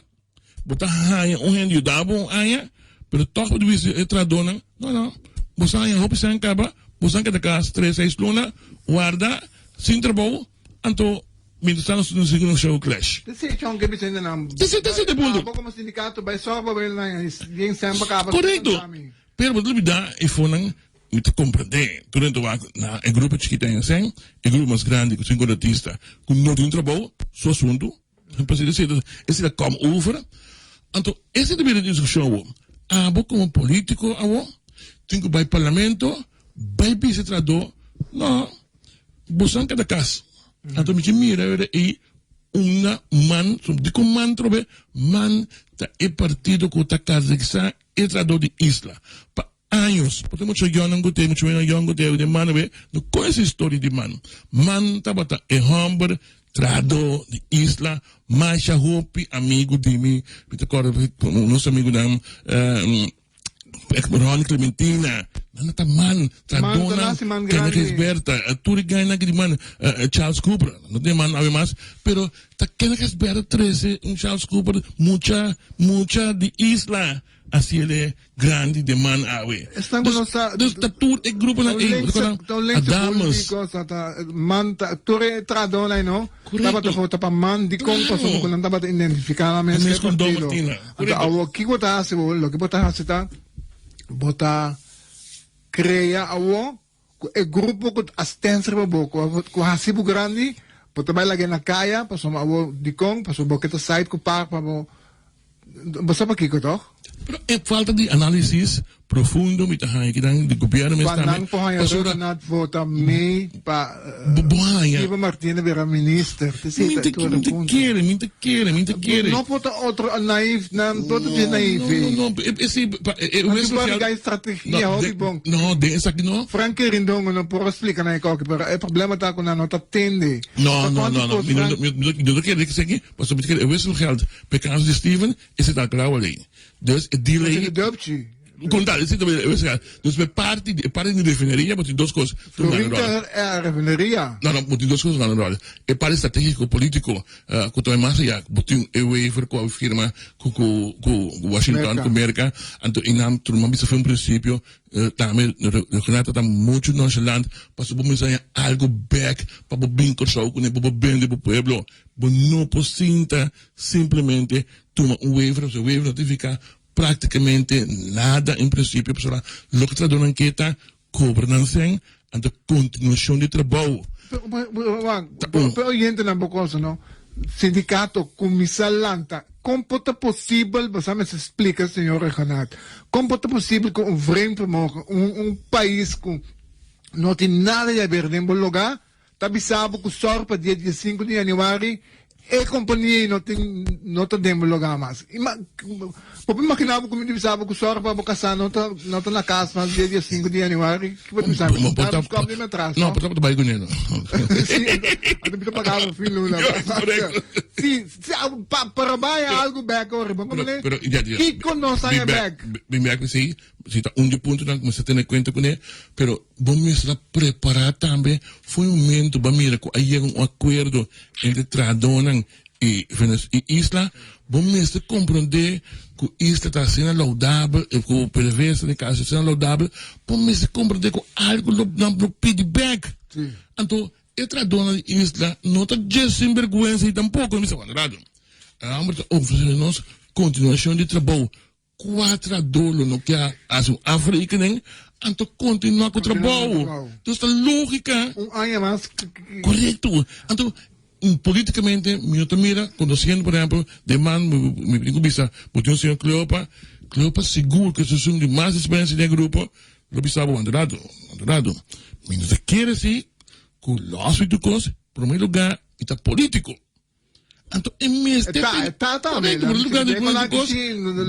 Bo ta haña un hende yuda bo un aña, pero tòg bo ta bisa e trahadónan, No, no, bo sa haña hopi sèn kaba, bo san keda kas tres, seis luna, warda, sin trabou, anto mientras tanto nos sigui nos show clash. Te si chon ke bisa hendenan, Te si, te si te punto. Abo komo sindikato bai sòrg pa bo hende nan bien sèn pa kaba. Korekto. Pero bo ta lubidá e fonan, mi ta komprendé, tur hende ta wak na e grupo chikito aña sèn, e grupo mas grandi ku sinku artista ku no tin trabou, su asuntu. Pasobra esei ta esei ta come over. Anto esei ta bira e diskushon awor. Abo komo politiko awor tin ku bai parlamento bai bisa e trahadó no boso nan keda kas. Anto mi ke mira wera ei una man dikon man trobe man ta e partido ku ta karakterisá e trahadó di isla pa Años, porque mucho yonan ku te, mucho menos yon ku te, de man we, no konoce historia di man. Man tabata e homber trahadó di isla, masha hopi amigu di mi, mi ta korda nos amigunan Ronnie Clementina, nan ta man, trahadónan, Kenneth Gisberta, tur e gainan di man, Charles Cooper, no tin man awe mas, pero ta Kenneth Gisberta trese un Charles Cooper mucha, mucha di isla. Asi el e grandi den man awe. Esnan ku no sa. Dus ta tur e gruponan ei. Ta un lengte politico sa ta man ta tur e trahadónan ei no. Tabata vota pa man dikon pasobra ku nan tabata identifiká nan mes ku e partido. Anto awor kiko bo ta hasi bo loke bo ta hasi ta bo ta krea awor ku e grupo ku a stens riba bo ku hasi bo grandi bo ta bai lag'é na kaya pasobra awor dikon pasobra bo ke ta side ku par pa bo Bo sa pakiko toch? Pero e falta di analisis profundo mi ta haña kinan di gobierno mes Pa tambe. nan por haña Pasobra Rhuggenaath vota mee pa bo bo haña. Ivo Martina bira minister. Te Mi si ta tur mi e ta punto. kere, mi ta kere, mi ta kere. No por ta otro naïef, nan todo No, tin naïef no, ei. no, no. E, e, si, pa, e, e Nan wes tin por social. riga e strategia No, hopi de, bon. no, den esaki no. Frank Querindongo no por a splika nan e koki, pero e problema ta ku nan no ta tende. No, Ta no, kuantu no, no. kos Mi no, Frank. mi no, mi no kere esaki, pasobra mi ta kere e wisselgeld P'e caso di Steven, esei ta clau aley. Dus e deal Esei ei. ta dupchi. Con tal, esei ta Dus p'e parti di, e parti di refineria bo tin dos cos ku Florin gana rol. ta e refineria. No, no, bo tin dos cos ku gana rol. E parti strategico politico ku ta bai mas allá, bo tin e waiver ku a firma ku ku ku Washington, ku Merca, anto e nan tur nan bisa for un principio Tambe Renata ta muchu nonchalant pasobra bo mester haña algu bek pa bo bin Kòrsou kuné pa bo bende bo pueblo. Bo no por sinta simplemente tuma un waiver pasobra waiver no ta nifiká práktikamente nada en prinsipio pasobra loke trahadónan ke ta kobra nan sèn anto kontinuashon di trabou. Pero oyentenan bo kosa no, sindikato kuminsá lanta, kon por ta posibel, bo sa mester splika señor Rhuggenaath, kon por ta posibel ku un vreemd vermogen, un un pais ku no tin nada di haber den bo lugá, ta bisa bo ku sòru pa dia diesinku di yanüari E kompania ei no tin no ta den bo lugá mas. Ima bo por imaginá bo ku mi ta bisa bo ku sòru pa bo kasá no ta no ta na kas mas dia dia sinku di yanüari? Ki bo ta bisa mi? Bo Ta ta buskòp di mi atras, no no? bo ta bai kuné no. Sí, anto mi ta paga bo fin luna. Korekto. Sí, sí, pa para bai algu bèk ora, bo Pero komprendé? pero ya ya Kiko nos mi haña bèk bèk? mi bèk si si ta un di puntonan ku mester tene kuenta kuné, pero bo mester a prepará tambe for un momento bo a mira ku a yega un akuerdo entre trahadónan i Venez i Isla, bo mester komprondé ku Isla ta asina laudabel i ku PDVSA den kaso asina laudabel, bo mester komprondé ku algu lo nan lo pidi bèk. Anto e trahadónan di Isla no ta dje sinberguensa i tampoko, mi bisa, wak rato, e hòmber ta ofresé nos kontinuashon di trabou. Kua trahadó lo no ke a hasi un afrekening? anto kontinuá ku trabou. Dus ta lógika. Un aña mas. Korekto. Anto politikamente mi no ta mira konosiendo por ehèmpel den man mi tin ku bisa bo tin un señor Cleopa, Cleopa sigur ku es un di mas eksperensia den e grupo lo bisa bo wanta rato, wanta rato. Mi no ta kere si ku lòs di tur kos promé lugá mi ta polítiko. Anto e mester Ta, ten ta tambe. Correcto, pero lugar de políticos.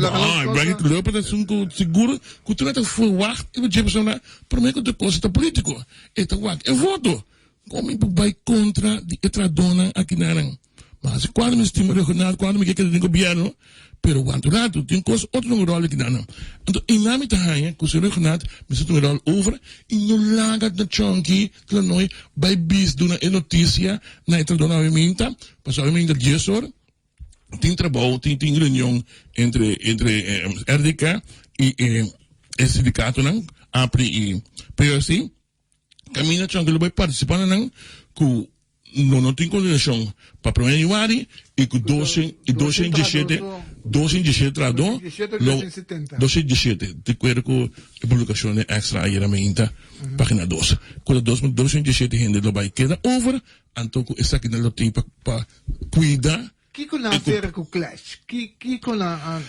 No, Brian Cleopa ta un ku seguro ku tur ta verwacht e Jefferson na prome ku tur cosa ta politico. E ta wak e voto. Kon mi por bai kontra di e trahadónan aki nanan? Ma hasi kuando mi stima regional, kuando mi ke keda den gobierno, pero wak un rato tin kos otro un ròl aki nanan. Anto einan mi ta haña ku señor Regional mester tuma e ròl over i no laga na chonki Tlanoy bai bis duna e noticia na e trabadornan awe minta, pasobra awe minta dies or tin trabou, tin tin reunion entre entre RDK y e e sindicatonan APRI y PRC. Caminda Chonky lo bai participa na nan cu No no tin coordinacion pa prome januari y cu 217 217 trahador lo 217 di acuerdo cu e publicacion den extra ayer a meinta pagina dos cu ta 217 hende lo bay keda over anto cu esakinan lo tin pa pa cuida. Kiko nan a sera ku Clash? Kiko nan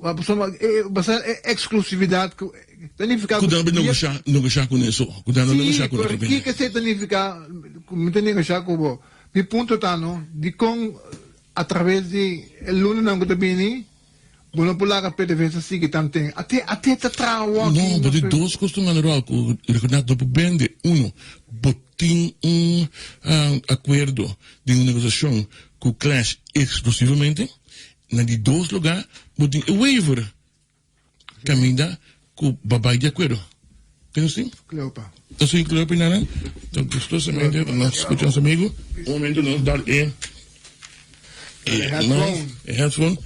a pasobra basá e eksklusividat ku ta nifiká ku nan a negoshá negoshá ku neso ku nan a negoshá ku pero kiko esei ta nifiká ku mi ta negoshá ku bo? Mi punto ta no dikon atraves di e lunanan ku ta bini Bo no por laga PDVSA sigui tanten. Ate ate ta traha wòki. No, bo tin dos kos tuma ròl ku Reginald no por bende. Uno, bo tin un akuerdo di un negosiashon ku Clash eksklusivamente. Na di dos lugá, bo tin e waiver kaminda ku bo a bai di akuerdo. Ke nos tin? Cleopa. Nos tin Cleopa i nana. Ta gustosamente nos skucha nos amigu. Un momento nos dar e headphone. E headphone.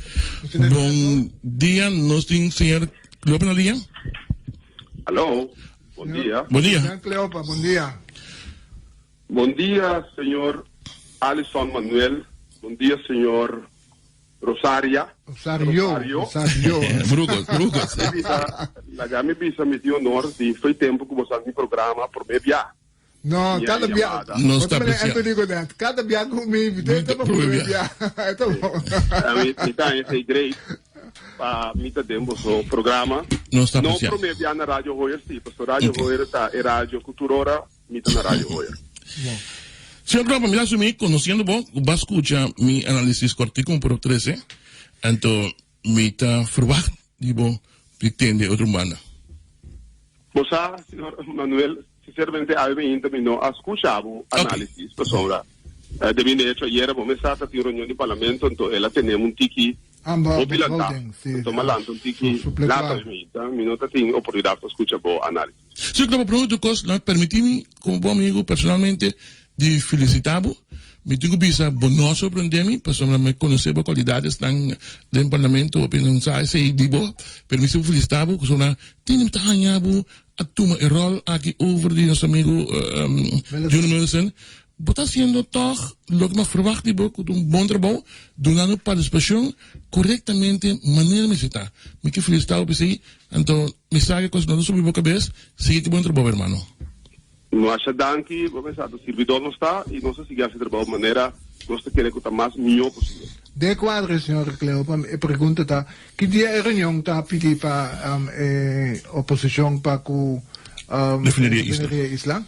Bon dia, nos tin señor Cleopa na liña. Aló, bon dia. Bon dia. Señor Cleopa, bon dia. Bon dia, señor Alison Manuel. Bon dia, señor Rosaria. Rosario. Rosario. Brugos, Brugos. Laga mi bisa mi tin honor di foi tempo ku boso mi programa promé bia. No, kada bia. Nos ta aprecia. Anthony Godet, kada bia ku mi invité ta promé bia. Eta bon. Mi mi ta haña great pa mi ta den boso programa. Nos ta No aprecia. promé bia na Radio Hoyer si, pasobra Radio Hoyer ta e radio ku tur ora Mi ta na Radio Hoyer. Señor Klopa, mi ta asumí, conociendo bo, cu bo a scucha mi análisis cortico un por trece, anto mi ta verwacht di bo di tende otro banda. Bo sa, señor Manuel, sinceramente awe mi inta mi no a scucha bo análisis, pasobra de mi de hecho ayera bo mesa ta tin reunion di parlamento, anto el a tenemi un tiki hopi lantá, anto mi a lanta un tiki laat awe mi inta, mi no ta tin oportunidad pa scucha bo análisis. Si ku ta por pregunta kos, nan permití mi komo bo amigu personalmente di felisitá bo. Mi tin ku bisa bo no a sorprendé mi pasobra mi konosé bo kualidadesnan den parlamento, hopi nan sa esei di bo, pero mi si por felisitá bo pasobra tin mi ta haña bo a tuma e ròl aki over di nos amigu Junior Wilson. Bo ta hasiendo tòg loke mi a ferwagt di bo ku ta un bon trabou, dunando partisipashon korektamente manera mester ta. Mi ke felisitá bo p'esei. Anto mi sa ke kos no ta subi bo kabes, sigui ku bon trabou hermano. Masha danki, bo pensa ta sirbidor nos ta y nos ta sigui haci trabou manera nos ta kere cu ta mas miho posibel. Den e kuadro, señor Cleopa, e pregunta ta, ki dia e reunion ta pidi pa e oposicion pa cu Refineria Isla? Refineria Isla?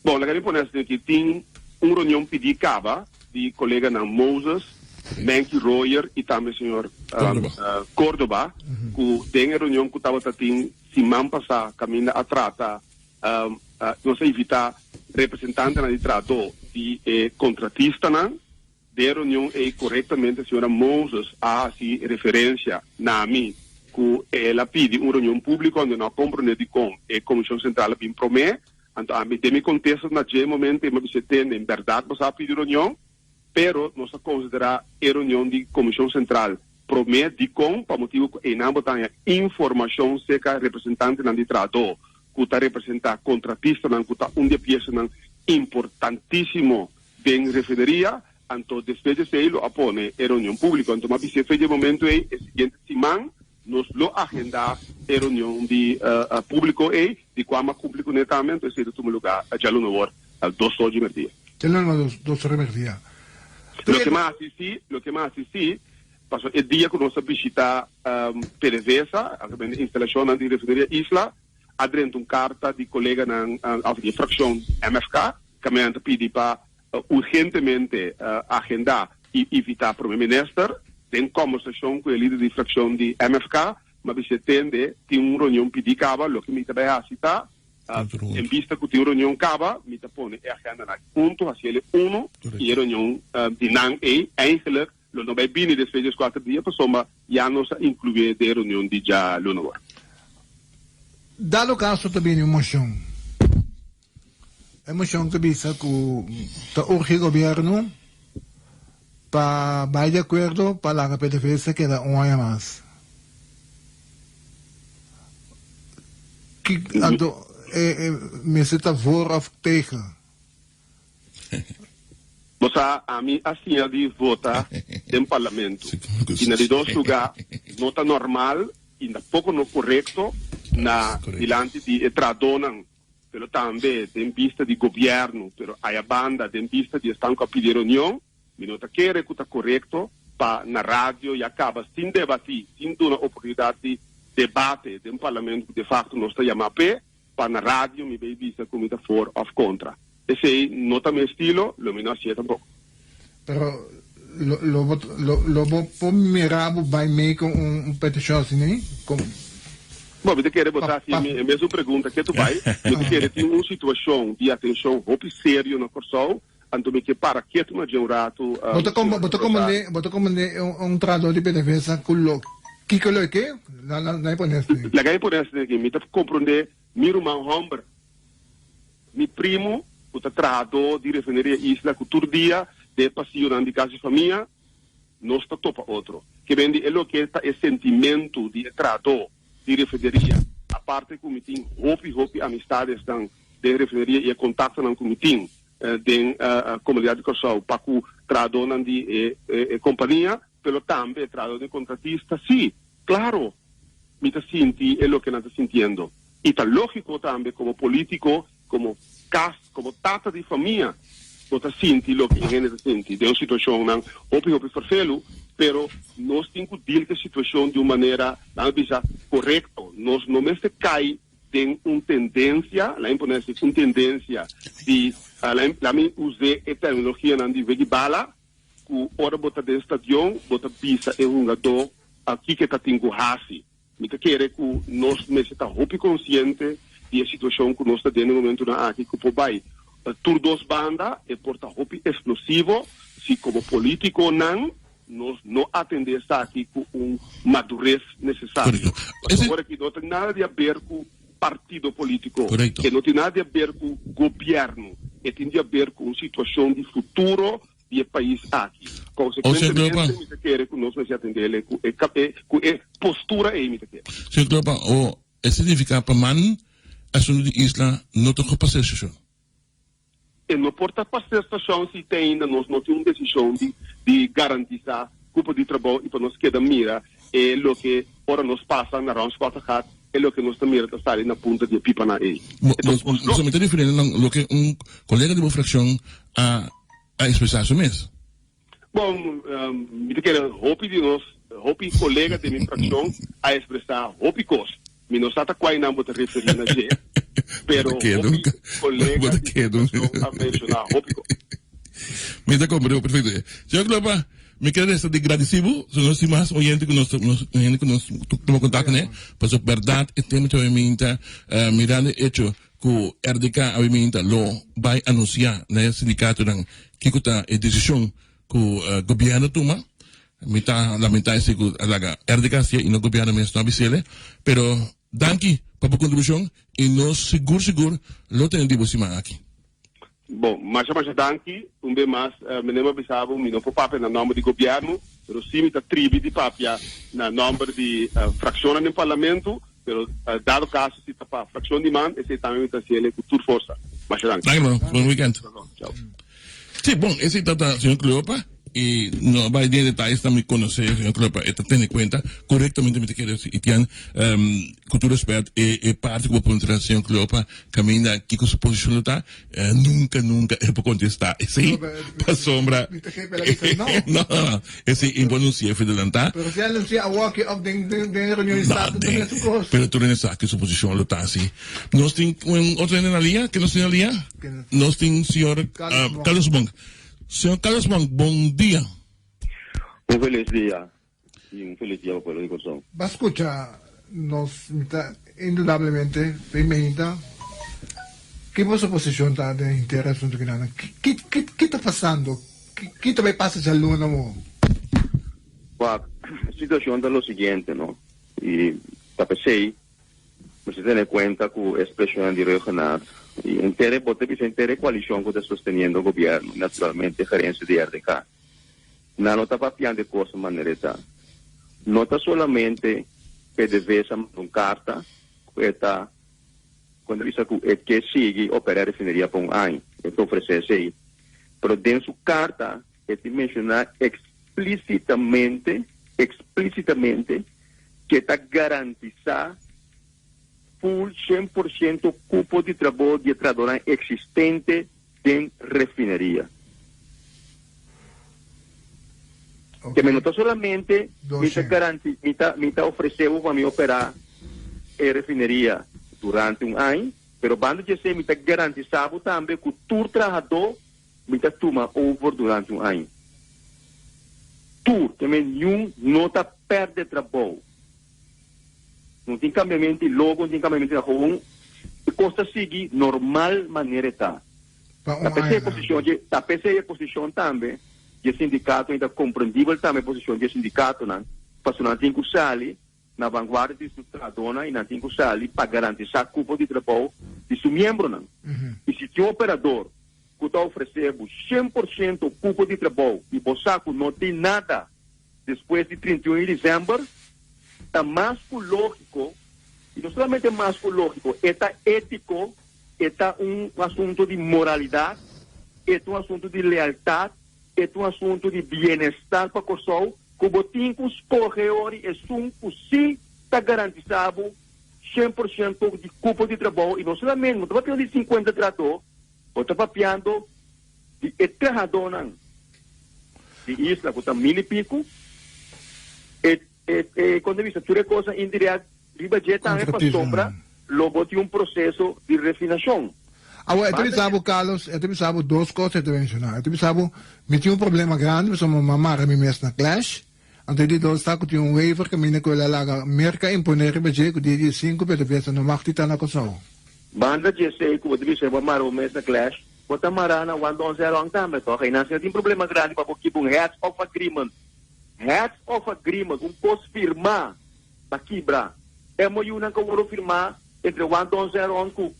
Bon, laga mi pone asina aki, tin un reunion pidi caba di coleganan Moses, Menky Royer y tambe señor Cordoba, cu den e reunion cu tabata tin siman pasa caminda a trata, nos a invita representantenan di trahador di e contratistanan. Den e reunion ei korektamente señora Moses a hasi referensia na mi ku el a pidi un reunion públiko anto no a komprondé dikon e Komishon Sentral a bin promé. Anto ami den mi kontesto na dje momento ei mi a bisa tende en bèrdat boso a pidi reunion pero nos a konsiderá e reunion di Komishon Sentral promé dikon pa motibu ku einan bo ta haña informashon serka representantenan di trahadó ku ta representá kontratistanan ku ta un di e piesanan importantísimo Den refineria, anto despues di esei lo a pone e reunion publico. Anto m'a bis'é fe dje momento ei, e siguiente siman. nos lo agendá e reunion di públiko ei, di kua mi a kumpli kuné tambe, anto esei ta tuma lugá djaluna awor dos or di merdia. Djaluna dos or di merdia. Loke mi a hasi sí, loke mi a hasi sí, pasobra e dia ku nos a bishitá PDVSA, e instalashonnan di Refineria Isla, a drenta un karta di koleganan òf di e frakshon MFK, kaminda nan ta pidi pa urgentemente agendá i invitá Prome Minister den kòmbersashon ku e lider di frakshon di MFK. Mi a bis'é tende, tin un reunion pidí kaba, loke mi ta bai hasi ta, en bista ku tin un reunion kaba, mi ta pone e agendanan aki huntu, hasi el e unu, i e reunion di nan ei eigenlijk lo no bai bini despues di es kuater dia pasobra ya nos a inklué den e reunion di djaluna awor. Dado kaso ta bini un moshon. E moshon ta bisa ku ta urgi gobièrnu pa bai di akuerdo pa laga PDVSA keda un aña mas. Ki anto e mester ta voor òf tegen? Bo sa, ami a siña di vota den parlamento i na di dos lugá no ta normal i tampoco no korekto na dilanti di e trahadónan. pero tambe den bista di gobierno, pero aya banda den bista di esnan cu a pidi reunion, mi no ta kere cu ta corecto pa na radio ya caba sin debati, sin duna oportunidad di debate den parlamento cu de facto nos ta yama p'e, pa na radio mi bay bisa cu mi ta voor of contra. Esey no ta mi estilo, lo mi no hacié tampoco. Pero lo lo bo lo lo bo por mira bo bai mee con un peticion asina? Con Bo, mi ta kere bo ta haci mi e mesun pregunta ke tu bai. Mi ta kere tin un situacion di atencion hopi serio na Corsou, anto mi ke para ketu na dje un ratu. Bo ta bo ta comprende bo ta comprende un trahador di PDVSA cu lo kico lo e ke? Na na na e pone asina. Laga e pone asina aki, mi ta comprende mi ruman homber. Mi primu ku ta trahadó di Refineria Isla ku tur dia den e pasionan di kas di famia, nos ta topa otro. Ke bende e loke ta e sentimentu di e trahadó di refineria. Aparte ku mi tin hopi hopi amistadesnan den refineria i e kontaktonan ku mi tin den komunidat di Kòrsou pa ku trahadónan di e kompania, pero tambe trahadó di kontratista, sí, klaro mi ta sinti e loke nan ta sintiendo. I ta lógiko tambe komo polítiko, komo kas, komo tata di famia, bo ta sinti loke e hende ta sinti den un situashonnan hopi hopi ferfelu, pero nos tin ku dil ku e situashon di un manera, laga mi bisa, korekto. Nos no mester kai den un tendensia, laga mi pone asi, un tendensia di, laga mi us'é e terminologianan di wegi bala, ku ora bo ta den stadion bo ta bisa e hungadó kiko e ta tin ku hasi. Mi ta kere ku nos mester ta hopi konsiente di e situashon ku nos ta den e momentunan aki ku por bai tur dos banda, e por ta hopi eksplosivo si komo politikonan nos no atendé esaki ku un madures nesesario. Pasobra ora aki no tin nada di haber ku partido polítiko, e no tin nada di haber ku gobièrnu, e tin di haber ku un situashon di futuro di e pais aki. Konsekuentemente mi ta kere ku nos mester atendele ku e ku e postura ei mi ta kere. Señor Klopa, o e significa pa man asunto di isla no ta ku pasé stashon? E no por ta pasé stashon si te ainda nos no tin un desishon di di garantisa kupo di trabou i pa nos keda mira e loke ora nos pasa na Ramschotengat e loke nos ta mira ta sali na punta di e pipanan ei. Bo bo mi ta refiriendo na loke un kolega di bo frakshon a a expresá su mes. Bon, mi ta kere hopi di nos, hopi kolega den mi frakshon a expresá hopi kos. Mi no sa ta kuai nan bo ta referí na dje, pero hopi kolega di mi frakshon a menshoná hopi kos. Mi ta komprendé bo perfekto. Señor Klopa, mi kere resta di gradisí bo, si nos tin mas oyente ku nos hende ku nos tuma kontakto kuné, pasobra bèrdat e tema ta minta mirando e echo ku RDK awe minta lo bai anunsiá na e sindikatonan kiko ta e desishon ku gobièrnu tuma. Mi ta lamentá esei ku a laga RDK hasié i no gobièrnu mes no a bis'ele. Pero danki pa bo kontribushon i nos sigur sigur lo tene di bo siman aki. Bon, masha masha danki. Un be mas meneer mi a bisa bo mi no por papia na nòmber di gobièrnu, pero sí mi ta tribi di papia na nòmber di frakshonnan den parlamento. Pero dado caso si ta pa fraccion di man, esey tambe mi ta haciele cu tur forsa. Masha danki. Danki hermano. Bon weekend. Ciao. Sí, bon, esey ta ta señor Cleopa. i no a bai den detayes ta mi konosé señor Klopa e ta tene kuenta korektamente mi ta kere si Etienne ku tur respet e e parti ku bo puntra señor Klopa kaminda kiko su posishon lo ta nunka nunka e por kontestá esei pasobra Mi ta kere pela bisa no. no no esei e por anunsiá for delantá. Pero si anunsiá awoki òf den den den reunion di No staf ta den mesun kos. pero tur hende sa ki su posishon lo ta asi. Nos tin un otro hende na lia? Ke nos tin na lia? Nos tin señor Carlos Monk. Señor Carlos Monk, bon dia. Un felis dia y un felis dia pa pueblo di Kòrsou. Ba scucha nos mi ta indudablemente primeinta ki boso posicion ta den henter e asunto kinan ki ki ki ta pasando ki ta bay pasa djaluna mo? Wak, e situacion ta lo siguiente no y ta pesey Mester tene cuenta cu e expresionnan di Rhuggenaath y henter e, bo ta bisa henter e coalicion cu ta sosteniendo gobierno y naturalmente gerencia di RDK. Nan no ta papiando e cosnan manera e ta. No ta solamente PDVSA manda un carta cu e ta, con ta bisa cu e ke sigui opera e refineria pa un aña, e ta ofrece esey. Pero den su carta e tin menciona explicitamente, explicitamente, ke ta garantisá full 100% kupo di trabou di e trahadónan eksistente den refineria. Ke men no ta solamente mi ta garanti, mi ta mi ta ofresé bo pa mi operá e refineria durante un aña, pero banda di esei mi ta garantisá bo tambe ku tur trahadó Mi ta tuma over durante un aña. Tur, te men niun no ta perde trabou. No tin cambiamento di logo, no tin cambiamento di nada, gewoon e cos ta sigui normal manera e ta. Pa un Ta p'esei e aña posicion dje, ta p'esei e posicion tambe dje sindicatonan y ta comprendibel tambe e posicion dje sindicatonan, pasobra nan tin cu sali na vanguardia di su trahadónan i nan tin ku sali pa garantisá kupo di trabou di su miembronan. I si tin un operador ku ta ofresé bo 100% kupo di trabou i bo sa ku no tin nada despues di 31 di desèmber, ta mas ku lógiko, i no solamente mas ku lógiko, e ta étiko, e ta un asuntu di moralidat, e ta un asuntu di lealtat, e ta un asuntu di bienestar pa Kòrsou, Ku bo tin ku skohe ori esun ku sí ta garantisá bo 100% di kupo di trabou i no solamente bo ta papiando di 50 trahadó, bo ta papiando di e trahadónan di isla ku ta mil i piku, e e e kon ta bisa tur e kosnan indirèkt riba dje tambe pasobra lo bo tin un proseso di refinashon. Awor, e ta bisa bo, Carlos, e ta bisa bo dos cos e ta menciona. E ta bisa bo, mi tin un problema grandi pasobra mi a mara mi mes na Clash. Anto e di dos ta cu tin un waiver caminda cu el a laga Merca impone riba dje cu dia di sinku PDVSA no mag di ta na Curaçao. Banda dje esey cu bo ta bisa bo a mara bo mes na Clash, bo ta mara na One Don Zero tambe, toch? Eynan si no tin problema grandi pa bo kiba un heads of agreement. Heads of agreement, un cos firma pa kibra. MOU-nan cu a worde firma Entre One Don Zero ku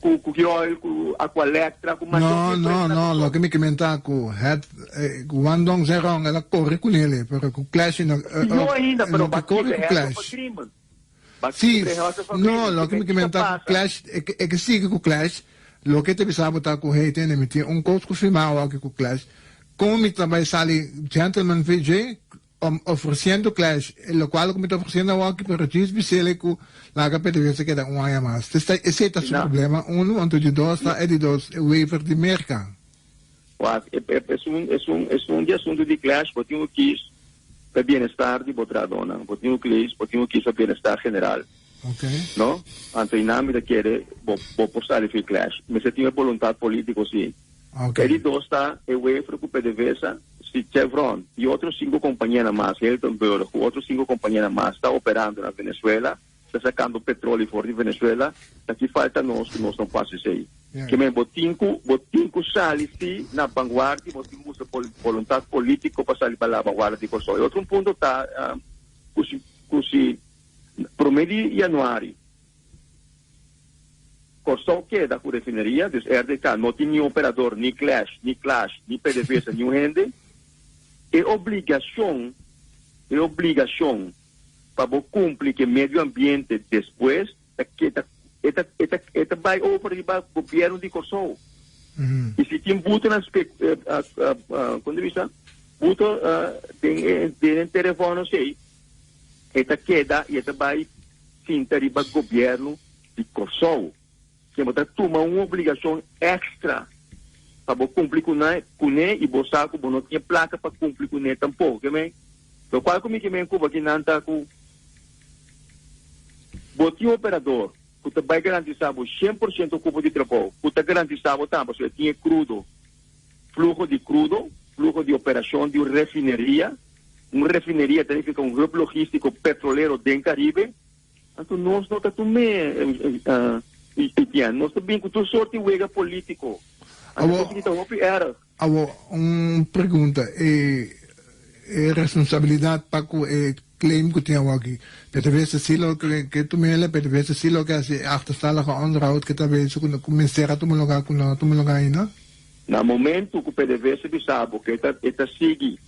ku ku Gioil, ku Aqualectra, ku masha No, otro no, empresa no, ku loke mi ke menta ku het One Don Zero el a kore ku nele, pero ku Clash no, Pió ainda, e pero no ke ba kore kibra ku heads of Clash. agreement. Ba Sí, kibra heads of no, agreement. loke mi Ke ke men menta kiko ku pasa? Clash, e ke e ke sigui ku Clash, loke te bisa bo ta ku hey tende mi tin un kos ku firma awoki ku Clash, kon mi ta bai sali gentleman VJ Ofreciendo Clash, e locual cu mi ta ofreciendo awoki, pero djis bisele cu laga PDVSA keda un aña mas. Esta, esey ta su Na. problema, uno, anto di dos ta e di dos, e waiver di Merca. Wak, e, e, esun, esun, esun di asunto di Clash, bo tin cu kies pa e bienestar di bo trahadónan, bo tin cu kies, bo tin cu kies pa bienestar general. Ok. No? Anto einan mi ta kere bo, bo por sali fi Clash. Mester tin e boluntad politico si. Ok. E di dos ta e waiver cu PDVSA, si Chevron y otro cinco compañianan mas, Hilton Burg cu otro cinco compañianan mas ta operando na Venezuela, ta sacando petroleo for di Venezuela, ta ki falta nos cu nos no por haci esey. Ke men bo tin cu, bo tin cu sali si na vanguardia, bo tin cu mustra boluntad politico pa sali pa la vanguardia di Corsou. E otro un punto ta cu si, cu si prome di januari, Kòrsou keda ku refineria, dus RDK no tin niun operador, ni Clash, ni Clash, ni PDVSA, niun hende. E obligashon, e obligashon pa bo kumpli ku e medio ambiente despues ta keda, e ta, e ta, e ta bai over riba gobièrnu di Kòrsou. I si tin butenan spe, kon ta bisa? disputa den e den e telefono esei e ta keda i e ta bai sinta riba gobièrnu di Kòrsou. Ke bo ta tuma un obligashon èkstra pa bo kumpli ku nan kuné i bo sa ku bo no tin e plaka pa kumpli kuné tampoko. Ke men lokual ku mi ke men Cuba kinan ta ku bo tin un operador ku ta bai garantisá bo 100% kupo di trabou, ku ta garantisá bo tambe pasobra e tin e krudo, fluho di krudo, fluho di operashon di un refineria. Un refineria ta nifiká un hub logístiko petrolero den Karibe. Anto nos no ta tum'é, Etienne. Nos ta bin ku tur sorti wega polítiko. Anto Awor, esaki ta hopi èrg. awor un pregunta, e e responsabilidat pa ku e claim ku tin awor aki, PDVSA si lo ke ke tum'el, PDVSA si lo ke hasi e achterstallige onderhoud ke ta bezig ku ku mester a tuma lugar ku no a tuma lugar ainda? Na momento ku PDVSA bisa bo ku e ta e ta sigui,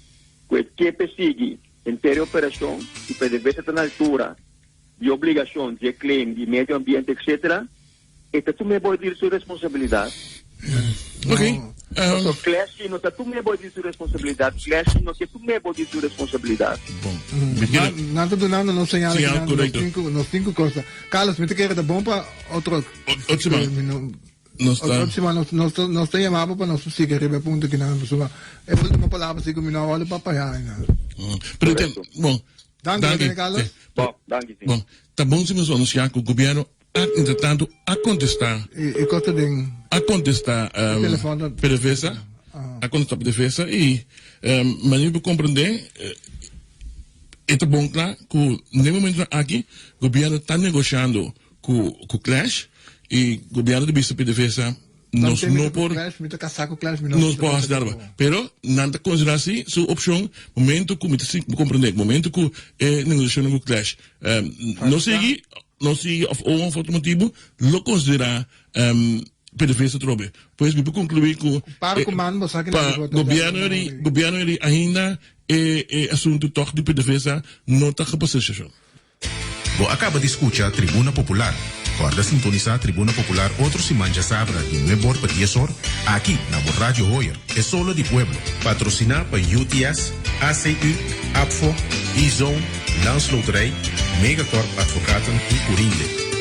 ku e ke p'e sigui, Henter e operashon di PDVSA ta na altura di obligashon dje claim di medio ambiente etc. E ta tum'é bou di su responsabilidat. Ok. Paso Clash no ta tum'é bou di su responsabilidat. Clash no ke tum'é bou di su responsabilidat. Bon. Mi kere. Nan ta dunando nos señal Señal, aki nan, nos correcto. tin ku, nos tin ku kosa. Carlos, mi ta kere ta bon pa otro. Otro siman. Nos ta. Otro siman nos, nos ta, nos ta yama bo pa nos sigui riba e punto kinan. Pasobra e ultimo palabra si ku mi no a wòrdu papayá ainda. Pero te, bon. Danki, Danki. René Carlos. Sí. Bon, danki, sí. Bon, ta bon si nos anunsiá ku gobièrnu a, entretantu, a kontestá. E, e kos ta den. A kontestá E telefòn ta. PDVSA. A kontestá PDVSA i manera mi por komprendé e ta bon kla ku den e momentunan aki gobièrnu ta negoshando Ku ku clash y gobierno ta bisa PDVSA nos no por nos por haci nada pero nan ta considera si su opcion momento cu mi ta comprende momento cu e negociacionnan cu clash no sigui no sigui of un of otro motibo lo considera PDVSA atrobe pues mi por conclui cu pa gobierno gobierno ainda e e asunto toch di PDVSA no ta gepaseer. Bo a kaba di skucha Tribuna Popular. Kòrda sintonisá Tribuna Popular otro siman djasabra di nuebor pa dies or, aki na bo Radio Hoyer, e solo di pueblo. Patrosiná pa UTS, ACU, APFO, E-Zone, Landsloterij, Megacorp Advocaten i Curinde.